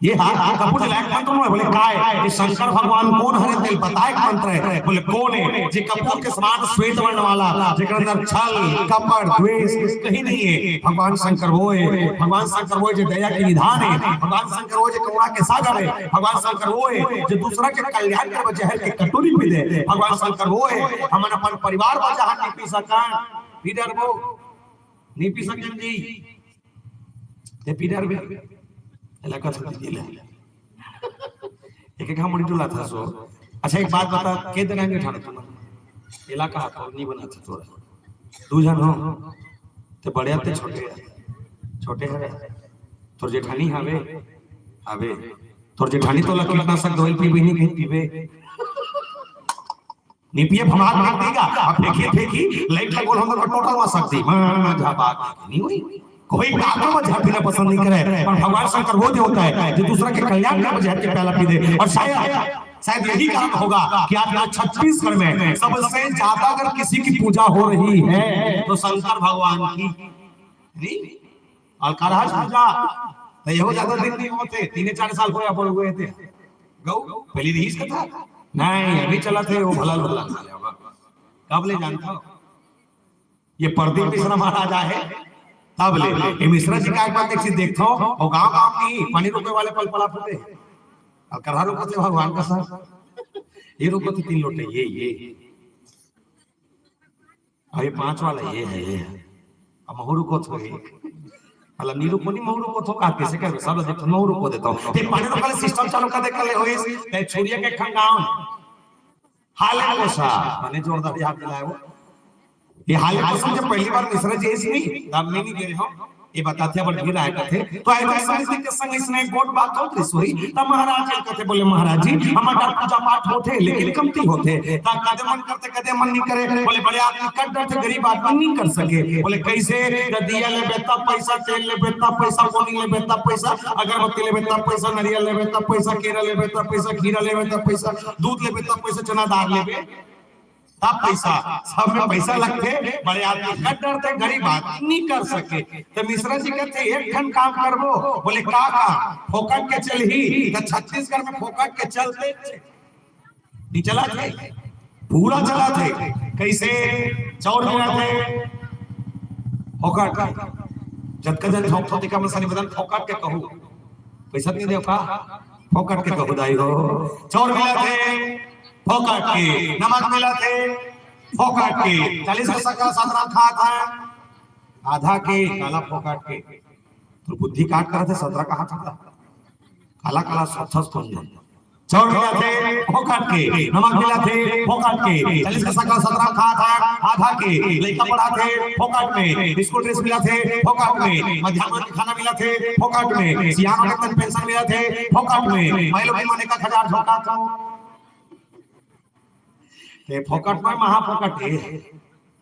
ये हा, ये कपूर जलाय के मंत्र नोहे। बोले, "काय? ये शंकर भगवान कोन हरे, तेला बताय के मंत्र हे।" बोले, "कोन हे?" जे कपूर के समान श्वेत वर्ण वाला, जेकर अंदर छल, कपट, द्वेष कहीं नहीं है, भगवान शंकर वो है। भगवान शंकर वो है, जो दया के निधान है। भगवान शंकर वो है, जो करुणा के सागर है। भगवान शंकर वो है, जो दूसरा के कल्याण के जहर के कटोरी पी दे। भगवान शंकर वो है, हमन अपन परिवार बर जहर नहीं पी सकन, पी डरबो, नहीं पी सकन जी। ते पी डरबे, एला कथन दीदी ले। एक एक हमड़ी टोला था सो। अच्छा, एक बात बता, के दिन आएंगे ठाणे तुम? इलाका तो नहीं बना था तोरा। दू झन हो, ते बड़े आते छोटे, छोटे हवे। तोर जेठानी हवे, हवे। तोर जेठानी तोला कीटनाशक दवाई पीबे नहीं, कहीं पीबे। नहीं पिए, भमाक मार देगा। अब फेंकी, फेंकी, लाइट लगोल हम लोग टोटल मार सकती। मां, मां, झपाक, नहीं हुई। कोई बातों में झड़ पीना पसंद नहीं करे, पर भगवान शंकर वो जो होता है, जो दूसरा के कल्याण का झड़ के प्याला पी दे। और शायद, शायद यही कारण होगा कि आज, आज छत्तीसगढ़ में सबसे ज्यादा अगर किसी की पूजा हो रही है, तो शंकर भगवान की। नहीं? और करहस पूजा, तो यहो ज्यादा दिन नहीं होते, तीन चार साल होया बोल हुए थे। गौ, पहली रिहिस कथा? नहीं, अभी चलत हे, वो भला भला। कब ले जानता हो? ये प्रदीप मिश्रा महाराज आए, तब ले। ये मिश्रा जी का एक बार देख, देखता हूँ, वो गांव गांव नहीं, पानी रोके वाले पल पला फूटे। अब करहा रोकत हे भगवान का सर। ये रोकत हे तीन लोटे, ये, ये। अभी पांच वाला ये है, ये है। अब महू रोकत हो, मतलब, नी रोको, नी महू रोकत हो, का कैसे कर, सब देख, महू रोको देता हूँ। ये पानी रोक वाले सिस्टम चालू कर दे, कर ले, होइस, ते छुरिया के ठंगाओ। हाले कोसा, माने जोरदार याद दिलाए वो। ये हाले कोसा जब पहली बार मिश्रा जी इसमें, दाम में नहीं दे रहे हो। ये बताथे, बड़ भीड़ आए कथे। तो आए तो समिति के संग इसने गोठ बात होत रहिस होही। त महाराज जी कथे, बोले, "महाराज जी, हमर घर पूजा पाठ होथे, लेकिन कमती होथे।" त कदे मन करथे, कदे मन नहीं करे। बोले, "बड़े आदमी कर डरथे, गरीब आदमी नहीं कर सके।" बोले, "कैसे?" त दिया लेबे तब पैसा, तेल लेबे तब पैसा, कोनी लेबे तब पैसा, अगरबत्ती लेबे तब पैसा, नरियल लेबे तब पैसा, केरा लेबे तब पैसा, खीरा लेबे तब पैसा, दूध लेबे तब पैसा, चना दाल लेबे तब पैसा, सब में पैसा लगथे। बड़े आदमी कर डरथे, गरीब आदमी नहीं कर सके। तो मिश्रा जी कहते, "एक ठन काम करबो।" बोले, "का काम?" "फोकट के चलही।" तो छत्तीसगढ़ में फोकट के चलथे, नहीं चलथे, पूरा चलथे। कैसे? चाउर मिलथे फोकट के, जतका जन झोंकथो तेका मन सनी बदन फोकट के कहू, पैसा नहीं देव का? फोकट के कहू दाई हो। चाउर मिलथे फोकट के, नमक मिलथे फोकट के, चालीस पैसा का सतरा खात हे, आधा के काला फोकट के। तो बुद्धि काट करथे, सतरा कहा था, काला काला सत्थस कौन जाए। चाउर मिलथे फोकट के, नमक मिलथे फोकट के, चालीस पैसा का सतरा खात हे, आधा के लइका पढ़ाथे फोकट में, स्कूल ड्रेस मिलथे फोकट में, मध्यान्ह के खाना मिलथे फोकट में, सियान के तन पेंशन मिलथे फोकट में, मैं लोग भी मन एक हजार झोंकाथों। ते फोकट में महा फोकट हे,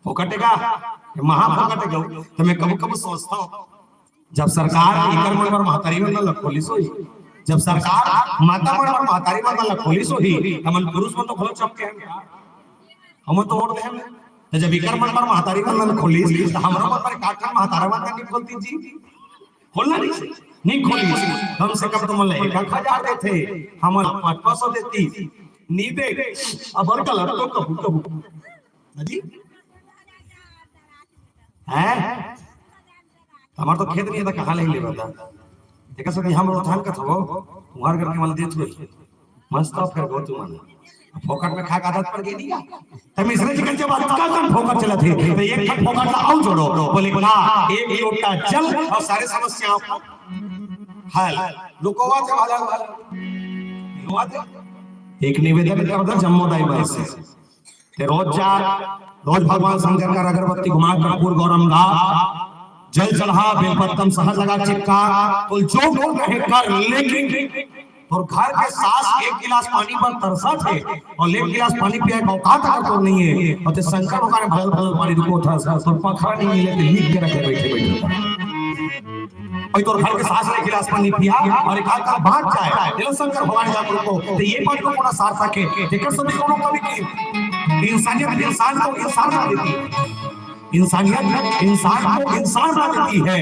फोकट हे का? ये महा फोकट हे गऊ। तो मैं कभू कभू सोचता हूँ, जब सरकार इकर मन बर महतारी मन ला खोलिस होही, जब सरकार माता मन बर महतारी मन ला खोलिस होही, त हमन पुरुष मन तो घलो चपके हन। हमन तो वोट दे हन। त जब इकर मन बर महतारी मन ला खोलिस, त हमरो मन बर का ठन महतारा मन ला नहीं खोलती जी? खोलना नहीं, नहीं खोलिस। कम से कम तो मन ला एक हजार देथे, हमन ला पाँच पाँच सौ देती, नहीं दे। अबर गलत तो कभू कभू। हाँ जी? हैं? हमार तो खेत नहीं था, कहाँ ले लेबा था? देखा सो कि हम रोथान का थवो, तुम्हार घर के मन देत हुई। मस्त हो फिर गो तुमन। फोकट में खा के आदत पड़ गई नहीं का? त मिश्रा जी का जब अतका कन फोकट चलथे, तो एक ठन फोकट ला आउ जोड़ो। बोले, "का एक लोटा जल और सारे समस्याओं को हल।" रुकोवा थे वाला, वाला। रुकोवा थे। एक निवेदन करता जम्मो दाई भाई से। ते रोज जा, रोज भगवान शंकर का अगरबत्ती घुमा, कर्पूर गौरम गा, जल चढ़ा, बेलपत्तम शहद लगा, चिपका, तो जो बोल रहे कर, लेकिन तोर घर के सास एक गिलास पानी बर तरसथे और एक गिलास पानी पिए का औकात अगर तोर नहीं है, और ते शंकर भगवान भलल भलल पानी रुको था, तोर पखरा नहीं मिले, ते लिख के रखे बैठे बैठे। अउ तोर घर के सास ने गिलास पानी पिया अउ एक आध बाँच जाए, एला शंकर भगवान जागरूक हो, त ये बात को पूरा सार्थक हे। जेकर सभी कोनो कवि की इंसानियत, इंसान को इंसान बना देती है, इंसानियत इंसान को इंसान बना देती है,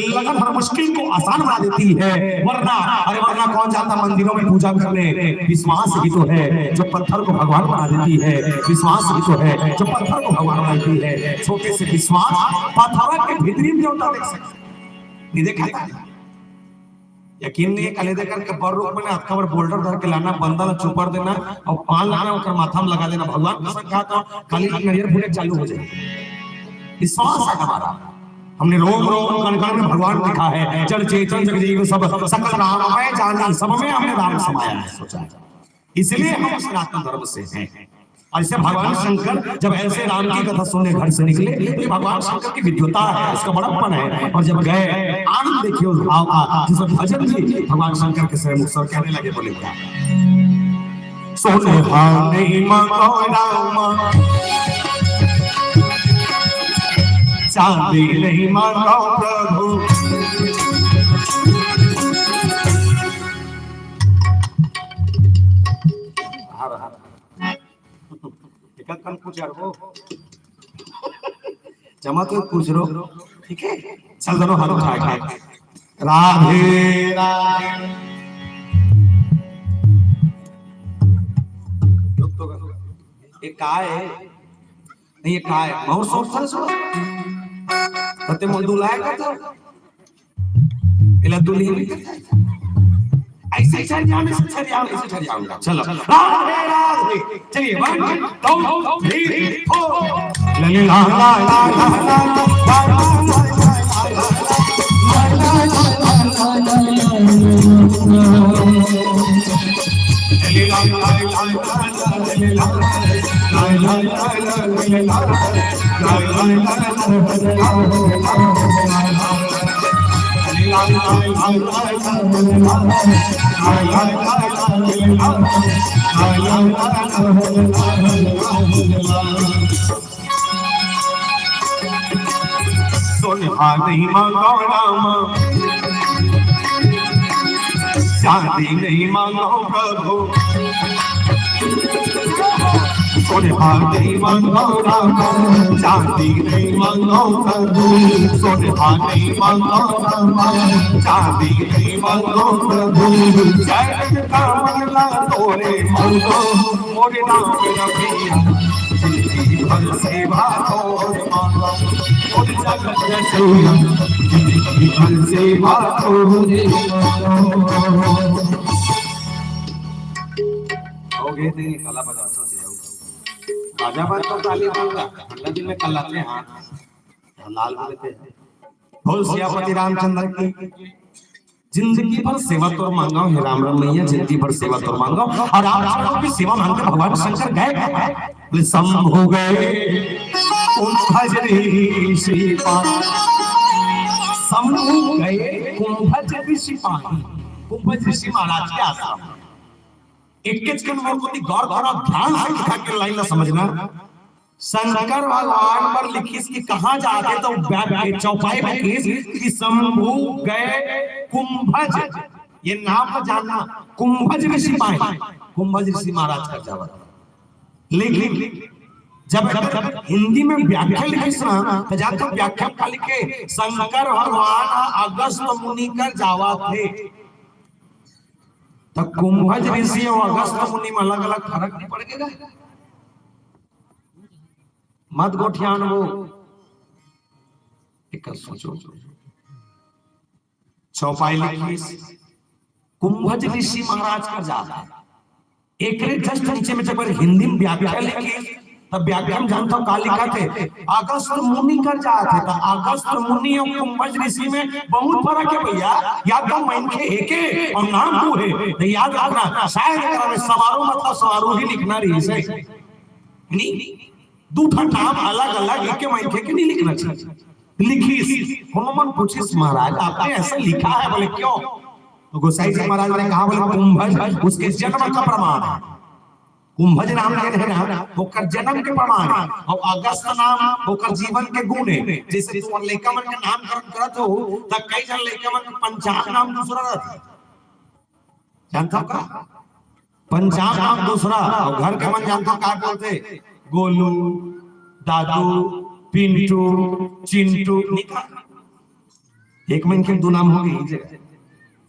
लगन हर मुश्किल को आसान बना देती है। वरना, अरे वरना कौन जाता मंदिरों में पूजा करने? विश्वास ही तो है जो पत्थर को भगवान बना देती है, विश्वास ही तो है जो पत्थर को भगवान बना देती है। छोटे से विश्वास पत्थर के भीतरी में देवता देख सकते। नहीं देखा था? यकीन नहीं हे, कले देकर के बर रूख में ना अतका बड़ बोल्डर धर के लाना, बंदा ला चोपड़ देना अउ पान लाना, ओकर माथा में लगा देना। भगवान कसम खात हँव, काली नरियर फूटे चालू हो जाए। विश्वास है हमारा, हमने रोम रोम कण कण में भगवान देखा है। जड़ चेतन जग जीव सब, सकल राम मैं जानी, सब में हमने राम समाया है, सोचा है। इसलिए हम सनातन धर्म से हैं। अउ ऐसे भगवान शंकर जब ऐसे राम की कथा सुनने घर से निकले, तो ये भगवान शंकर की विद्वता है, उसका बड़प्पन है। अउ जब गए, आनंद देखिए उस भाव का, जिसमें भजन भी भगवान शंकर के श्रीमुख से कहने लगे, बोले क्या? सोनहा नहीं मांगो राम, चांदी नहीं मांगो प्रभु। हर हर। एका कन पूछ यार वो। जमा तो पूछ रो। ठीक है? चल दोनों हाथ उठा के। राधे राधे। रुक तो कर। ये का है? नहीं, ये का है? बहुत शौक था सुनो। कते मोल दुलाया का तो। एला दुल्ही में ऐसे छरियावना, ऐसे छरियावना, ऐसे छरियावना। चलो, राधे राधे। चलिए, one, two, three, four। लली ला ला ला ला ला ला। सोनहा नहीं मांगो राम, चांदी नहीं मांगो प्रभु। सोनहा नहीं मांगो राम, चांदी नहीं मांगो प्रभु। सोनहा नहीं मांगो राम, चांदी नहीं मांगो प्रभु। चरण कमल तोरे मांगो, मोरे नाम रखिया, जिंदगी भर सेवा तोर मांगो। मोर जगत रचैया, जिंदगी भर सेवा तोर मांगो। हो गए दिन काला बजा तो दे। बाजा बाज तो ताली बजा, ठंडा दिन में कल्लाते हाथ। लाल बोलते हैं। बोल सियापति रामचंद्र की। जिंदगी भर सेवा तोर मांगो, हे राम रमैया, जिंदगी भर सेवा तोर मांगो। अउ रामचंद्र की सेवा मांगते भगवान शंकर गए। बोले, शंभु गए कुंभज ऋषि पा-, शंभु गए कुंभज ऋषि पाही। कुंभज ऋषि महाराज के आश्रम। एक के चिकन मोर कोती गौर करो, ध्यान से लिखा के लाइन ला समझना। शंकर भगवान बर लिखिस कि कहाँ जाके, तो बैठ के चौपाई में लिखिस कि शंभु गए कुंभज। ये नाम ला जानना, कुंभज ऋषि पाही, कुंभज ऋषि महाराज कर जावत। लेकिन जब, जब हिंदी में व्याख्या लिखिस ना, तो जाके व्याख्या का लिखे, शंकर भगवान अगस्त मुनि कर जावत हे। तो कुंभज ऋषि अउ अगस्त मुनि में अलग-अलग फरक नहीं पड़ गया? मत गोठियान वो। एक सोचो। चौपाई लिखिस, कुंभज ऋषि महाराज कर जात हे। एकरे just नीचे में जब हिंदी में व्याख्या लिखिस, तब व्याख्या में जानता हूँ का लिखा थे, अगस्त मुनि कर जात हे। तो अगस्त मुनि अउ कुंभज ऋषि में बहुत फरक हे भैया। या तो मनखे एके अउ नाम दू हे। तो याद रखना, शायद एकरा में समारोह मतलब समारोह ही लिखना रहिस हे। नहीं, दू ठन नाम अलग-अलग एके मनखे के नहीं लिखना चाहिए। लिखिस, कोनो मन पूछिस, "महाराज, आपने ऐसा लिखा है?" बोले, "क्यों?" तो गोसाई जी महाराज ने कहा, बोले, "कुंभज उसके जन्म का प्रमाण है।" कुंभज नाम लेन हे ना, ओकर जन्म के प्रमाण हे। अउ अगस्त नाम ओकर जीवन के गुण हे। जइसे तुमन लइका मन के नामकरण करत हो, त कई झन लइका मन के पंचांग नाम दूसरा रहिथे। जानथव का? पंचांग नाम दूसरा, अउ घर के मन जानथव का बोलथे? गोलू, दादू, पिंटू, चिंटू, निकाल। एक मन के दू नाम होगे एक जगह।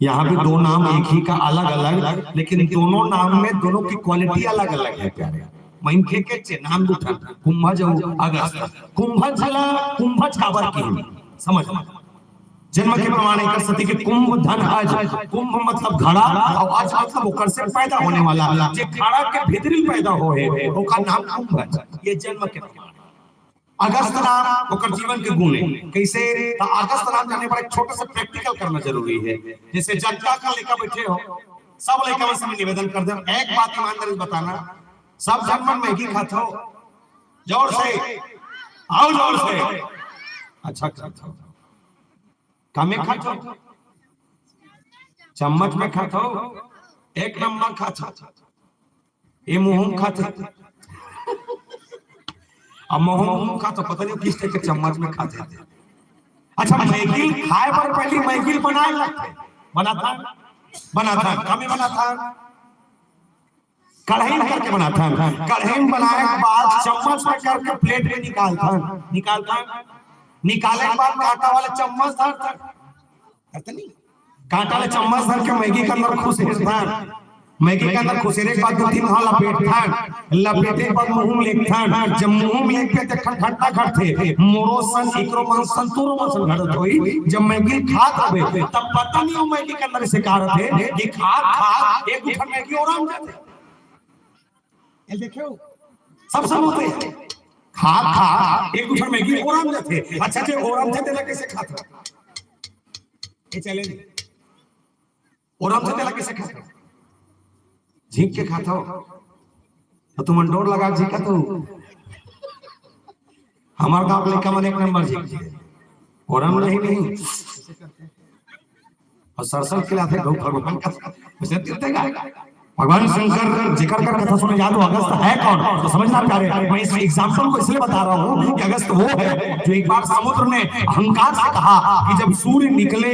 यहाँ भी दो नाम एक ही का अलग-अलग, लेकिन दोनों नाम में दोनों की quality अलग-अलग हे प्यारे। मनखे के चे-, नाम दू ठन, कुंभज अउ अगस्त। कुंभज ला कुंभज काबर किहिन, समझ लो। जन्म के प्रमाण एकर सेती कि कुंभ धन अज, कुंभ मतलब घड़ा, अउ अज मतलब ओकर से पैदा होने वाला, जे घड़ा के भीतरी पैदा होए हे, ओकर नाम कुंभज। ये जन्म के प्रमाण। अगस्त नाम ओकर जीवन के गुण हे। कइसे? त अगस्त नाम जाने बर एक छोटा सा practical करना जरूरी हे। जइसे जनता का लइका बइठे हो, सब लइका मन से मैं निवेदन कर देंव, एक बात ईमानदारी से बताना, सब झन मन मैगी खाथव? जोर से, अउ जोर से। अच्छा खाथव। का में खाथव? चम्मच में खाथव? एक नंबर खाथव। ए मुंह में खाथे। अब मुंह में खाथव, पता नहीं किस टाइप के चम्मच में खाथे। अच्छा, मैगी खाए बर पहली मैगी बनाए लगथे। बनाथन? बनाथन। का में बनाथन? कढ़ाई में करके बनाथन। कढ़ाई में बनाए के बाद चम्मच में करके plate में निकालथन। निकालथन। निकाले के बाद कांटा वाला चम्मच धरथन। करथे नहीं? कांटा ले चम्मच धर के मैगी के अंदर खुसेरथन। मैगी के अंदर खुसेरे के बाद दू तीन घाव लपेटथन। लपेटे के बाद मुंह में लेगथन। जब मुंह में लेगबे त एक ठन घटना घटथे, मोरो संग, एकरो मन संग, तोरो मन संग घटत होही। जब मैगी खात रहिबे, तब पता नहीं हो मैगी के अंदर से का रहिथे कि खात खात एक दू ठन मैगी ओराम जाथे। ये देखो, सब सब होथे। खात खात एक दू ठन मैगी ओराम जाथे। अच्छा, जे ओरामथे तेला कइसे खाथव? ये challenge। ओरामथे तेला कइसे खाथव? झींक के खाथव। त तुमन डोर लगा झींकथव। हमर गांव के लइका मन एक नंबर झींकथे। ओराम नहीं, नहीं। अउ सरसर खिलाथे गौ भगवान का। वइसे तीर देगा। भगवान शंकर जेकर कर कथा सुने जात हो, अगस्त है कौन? तो समझना प्यारे, मैं इस example को इसलिए बता रहा हूँ कि अगस्त वो है जो एक बार समुद्र ने अहंकार से कहा कि जब सूर्य निकले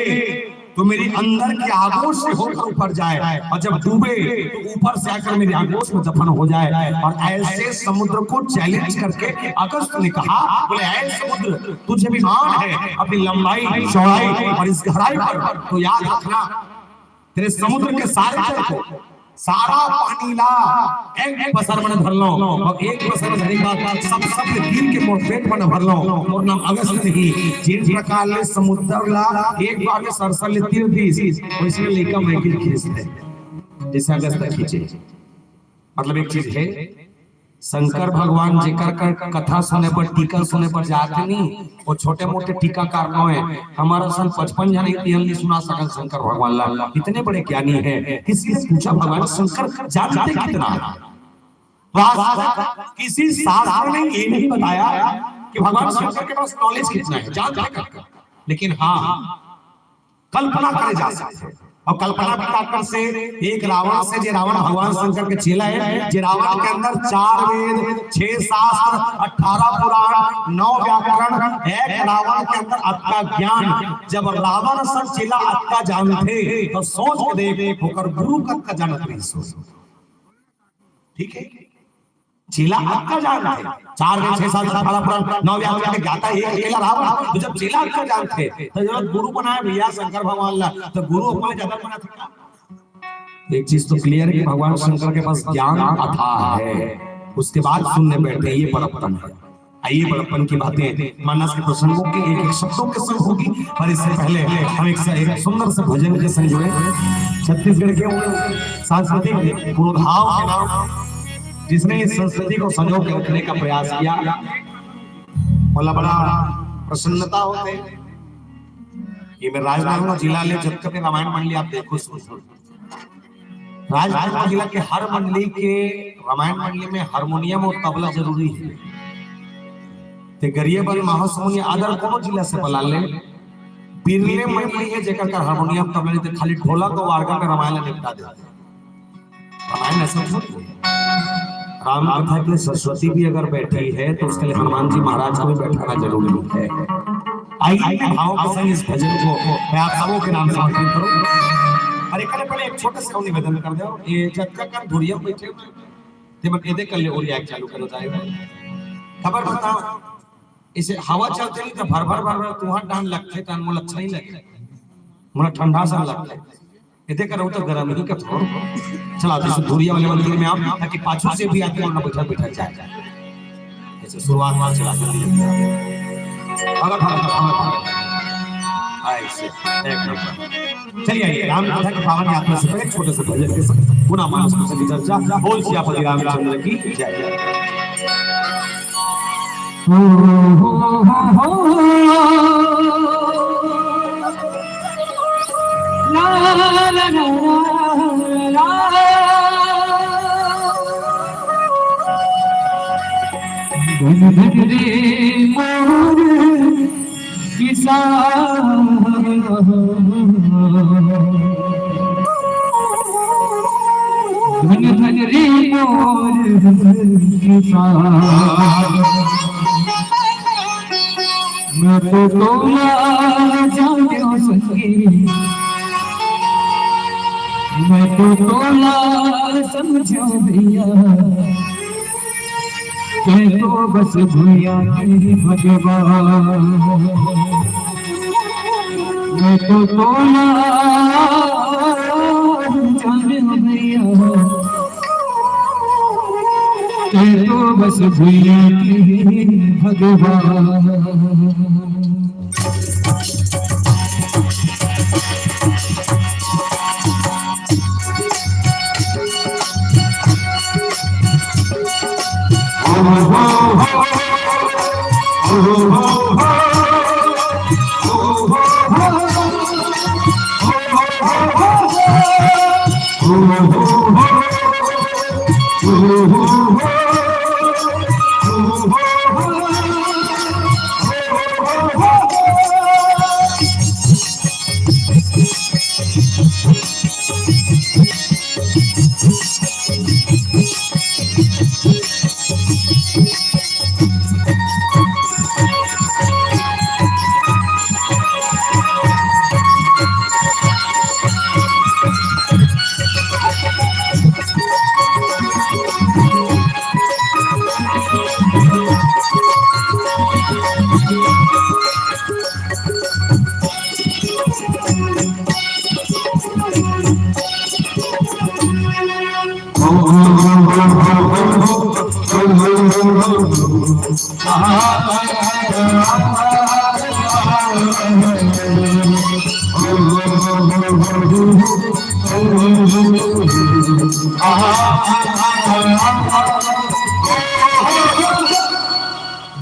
तो मेरी अंदर की आगोश से होकर ऊपर जाए, और जब डूबे तो ऊपर से आकर मेरी आगोश में दफन हो जाए। और ऐसे समुद्र को challenge करके अगस्त ने कहा, बोले, "ऐ समुद्र, तुझे अभिमान है अपनी लंबाई, चौड़ाई और इस गहराई पर, तो याद रखना, तेरे समुद्र के सारे जल को, सारा पानी ला एक पसर में भर लो, और एक पसर में भरे के बाद सब, सब के तीर के मोर पेट में भर लो।" मोर नाम अगस्त नहीं, जिन प्रकार ले समुद्र ला एक बार में सरसर ले तीर दीस, वइसे लइका मैगी खींचथे, जइसे अगस्त खींचे। मतलब एक चीज हे, शंकर भगवान जेकर कर कथा सुने बर, टीका सुने बर जाथे नहीं, वो छोटे मोटे टीकाकार नोहे। हमर असन पचपन झन हे, तेन नहीं सुना सकन शंकर भगवान ला। इतने बड़े ज्ञानी हे। किसी ने पूछा, "भगवान शंकर जानते कितना है?" तो आज तक किसी शास्त्र ने ये नहीं बताया कि भगवान शंकर के पास knowledge कितना है, जानते कितना। लेकिन हाँ, कल्पना करे जा सकथे। अउ कल्पना के ताकत से एक रावण से, जे रावण भगवान शंकर के चेला हे, जे रावण के अंदर चार वेद, छह शास्त्र, अठारह पुराण, नौ व्याकरण, एक रावण के अंदर अतका ज्ञान। जब रावण असन चेला अतका जानथे, त सोच के देख, ओकर गुरु कतका जानत रहिस होही। ठीक हे, चेला अतका जानथे, चार वेद, छह शास्त्र, अठारह पुराण, नौ व्याकरण के ज्ञाता एक अकेला रावण। तो जब चेला अतका जानथे, त जरूरत गुरु बनाए भइया शंकर भगवान ला, त गुरु अपने ज्यादा बनाथे का? एक चीज तो clear हे कि भगवान शंकर के पास ज्ञान अथाह है, उसके बाद सुनने बैठे, ये बड़प्पन है। आइए, बड़प्पन की बातें मानस के प्रसंगों के एक एक शब्दों के संग होगी, पर इससे पहले हम एक, एक सुंदर से भजन के संग जुड़े। छत्तीसगढ़ के उन सांस्कृतिक पुरोधाओं के नाम, जिसने इस संस्कृति को संजो के रखने का प्रयास किया, बोला बड़ा प्रसन्नता होथे। ये मैं राजनांदगांव जिला ले जतका भी रामायण मंडली आप देखो, सुनो, राजनांदगांव जिला के हर मंडली के रामायण मंडली में हारमोनियम अउ तबला जरूरी हे। ते गरियाबंद, महासमुंद, other कोनो जिला से बला ले, बिरले मंडली हे जेकर कर हारमोनियम तबला नहीं, ते खाली ढोलक अउ organ में रामायण ला निपटा देथे। रामायण ऐसा थोड़ी हे। राम कथा के सरस्वती भी अगर बैठी है तो उसके लिए हनुमान जी महाराज को भी बैठाना जरूरी है। आइए, भाव के संग इस भजन को मैं आप सबों के नाम समर्पित करूं। अरे, करे पहले एक छोटा सा निवेदन कर दो, ये जब तक हम धुरिया में बैठे हुए हैं, ते मन एदे कर ले और याद चालू करो जाएगा। खबर बताओ, इसे हवा चलते नहीं तो भर भर भर भर तुम्हार डांड लगते, तन मोला अच्छा नहीं लगे, मोला ठंडा सा लगता है। ये देख रहा हूँ तो गरम ही का थोड़ा। चला, जैसे धुरिया वाले मंदिर में आप, ताकि पाछू से भी आदमी और ना बैठा बैठा जाए। ऐसे शुरुआत में चला दीजिए। भागा, भागा, भागा, भागा। ऐसे, एक नंबर। चलिए, आइए, राम कथा की पावन यात्रा से पहले छोटे से भजन के साथ पुनः मानस पुस्तक की चर्चा। बोल सियापति रामचंद्र की जय। धन धन रे मोर किसान, धन धन रे मोर किसान। मैं तो तोला जान्यों संगी, मैं तो तोला समझों भैया, तैं तो बस भुइयां के भगवान। मैं तो तोला जान्यों भैया, तैं तो बस भुइयां के भगवान।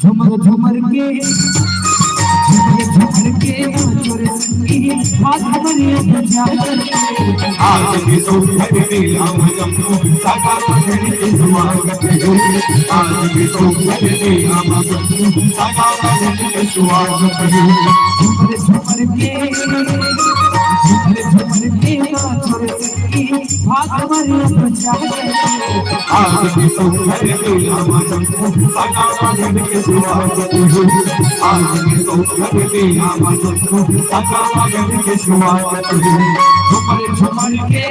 झुमर झुमर के, झुमर झुमर के नाचो रे संगी, हाथ भरिया बजा। आज भी तो घर में हम सबको सदा बहन के स्वागत है। आज भी तो घर में हम सबको सदा बहन के स्वागत है। झुमर झुमर के, झुमर झुमर के नाचो रे संगी, हाथ भरिया बजा। आज भी तो घर में हम सबको सदा बहन के स्वागत है। आज भी तो घर में हम सबको सदा बहन के स्वागत है। झुमर झुमर के।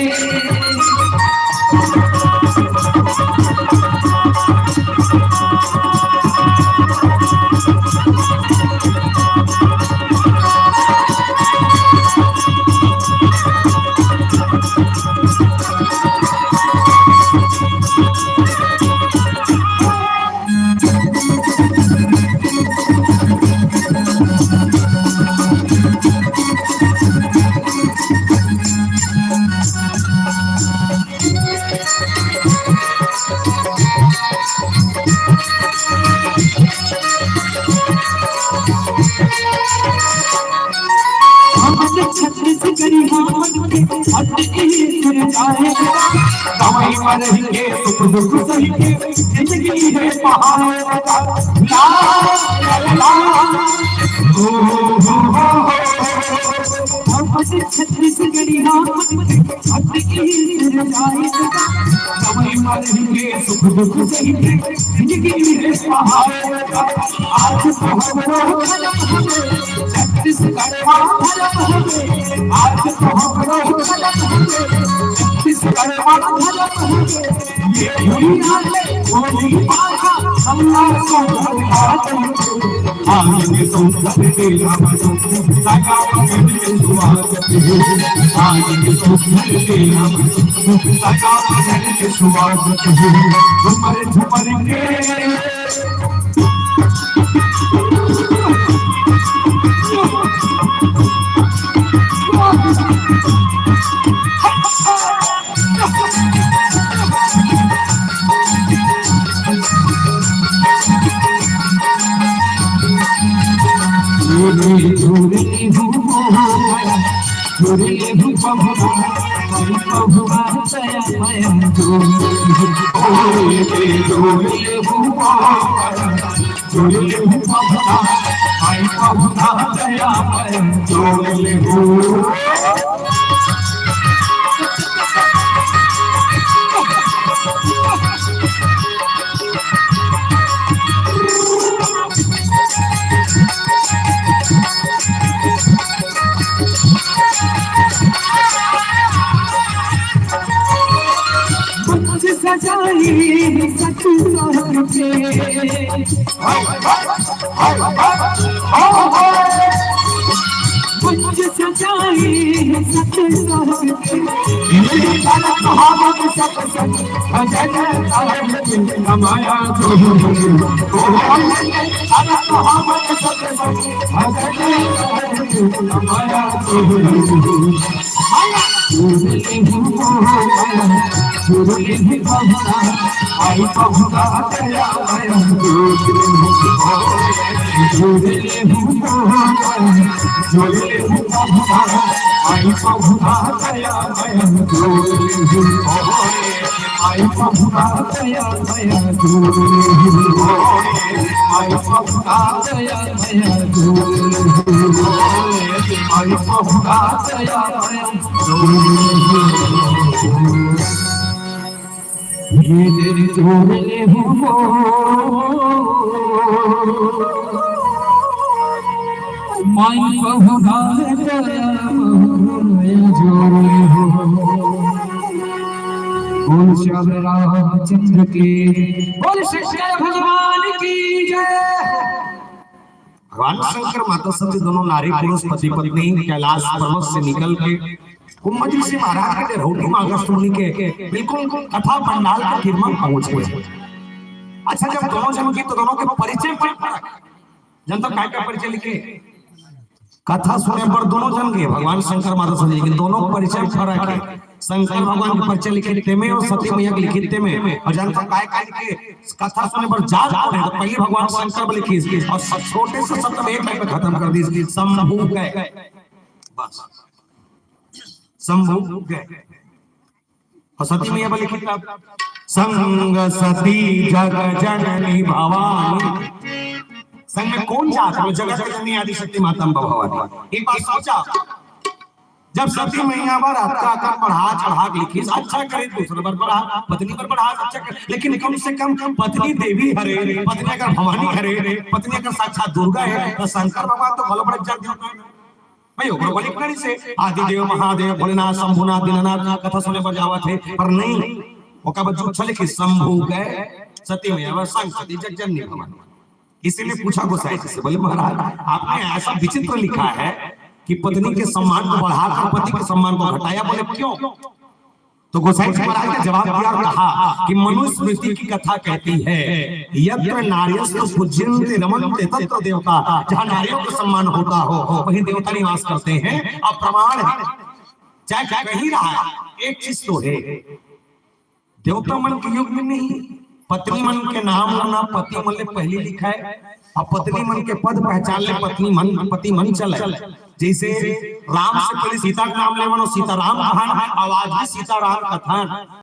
हम तो छत्तीसगढ़ी, हम के हट के सुर जाए। दवाई पर रह के सुख दुख सही के जिंदगी है पहाड़। ला, ला, ला, ला। ओ, हो, हो, हो, हो। हम तो छत्तीसगढ़ी, हम के हट के सुर जाए। दवाई के सुख दुख सहित जिंदगी में सहारा। आज तो हमरो भला हवे, छत्तीसगढ़ मा भला हवे। आज तो हमरो भला हवे, छत्तीसगढ़ मा भला हवे। ये दुनिया में कोई बाधा हमला संभल आएंगे तो घर के हम सदा भजन के स्वागत है। आएंगे तो घर के हम सदा भजन के स्वागत है। झूमर झूमर के कुछ सजाई सच सोहर के, कुछ सजाई सच सोहर के। ये गलत हम सब सब भजन कमाया तो। गलत हम सब सब भजन कमाया तो। माई पहुना बोल श्याम रामचंद्र की, बोल शंकर भगवान की जय। भगवान शंकर माता सती दोनों नारी पुरुष पति पत्नी कैलाश पर्वत से निकल के कुंभ ऋषि महाराज के डेरौटी में अगस्त मुनि के बिल्कुल कथा पंडाल के गिर मा पहुंच गए। अच्छा, जब दोनों जन के, तो दोनों के परिचय पर, जन तो काय का परिचय लिखे? कथा सुने पर दोनों जन के, भगवान शंकर माता सती के, दोनों परिचय फरक है। शंकर भगवान के परिचय लिखे तेमे और सती मैया के लिखे तेमे। और जन तो काय काय लिखे? कथा सुने पर जात कोन है, तो पहले भगवान शंकर पर लिखिस और छोटे से शब्द में एक लाइन में खत्म कर दिस, शंभु गए। बस, शंभु गए। और सती मैया पर लिखिस तब, संग सती जग जननी भवानी। संग में कौन जात? बोले, जगत जननी आदि शक्ति माता अम्बा भवानी। एक बार सोचा, जब सती मैया बर अतका अकन बढ़ा चढ़ा के लिखिस, अच्छा करे दूसरे बर बढ़ा, पत्नी बर बढ़ा, अच्छा करे, लेकिन कम से कम पत्नी देवी हरे, पत्नी अगर भवानी हरे, पत्नी अगर साक्षात दुर्गा है, तो शंकर भगवान तो घलो बड़े जग देवता है भाई। ओकरो को लिखना नहीं से आदि देव महादेव भोलेनाथ शंभुनाथ दीनानाथ कथा सुने बर जावत है, पर नहीं, ओकर बर जो अच्छा लिखे शंभु गए, सती मैया बर संग सती जग जननी भवानी। इसीलिए पूछा गोसाई जी से, बोले, महाराज, आपने ऐसा विचित्र लिखा है कि पत्नी के सम्मान को बढ़ाकर पति के सम्मान को घटाया। बोले, क्यों? तो गोसाई जी महाराज ने जवाब दिया और कहा कि मनुस्मृति की कथा कहती है, यत्र नार्यस्तु पूज्यन्ते रमन्ते तत्र देवता। जहाँ नारियों का सम्मान होता हो, वहीं देवता निवास करते हैं। अब प्रमाण है, चाहे कहीं रहा, एक चीज तो है, देवता मन के युग में नहीं, पत्नी मन के नाम ल ना पति मन ले पहली लिखाय, अउ पत्नी मन के पद पहचान ले पत्नी मन, पति मन चले। जैसे राम से पहले सीता के नाम लेवन अउ सीता राम कहन, अउ आज भी सीता राम कथन।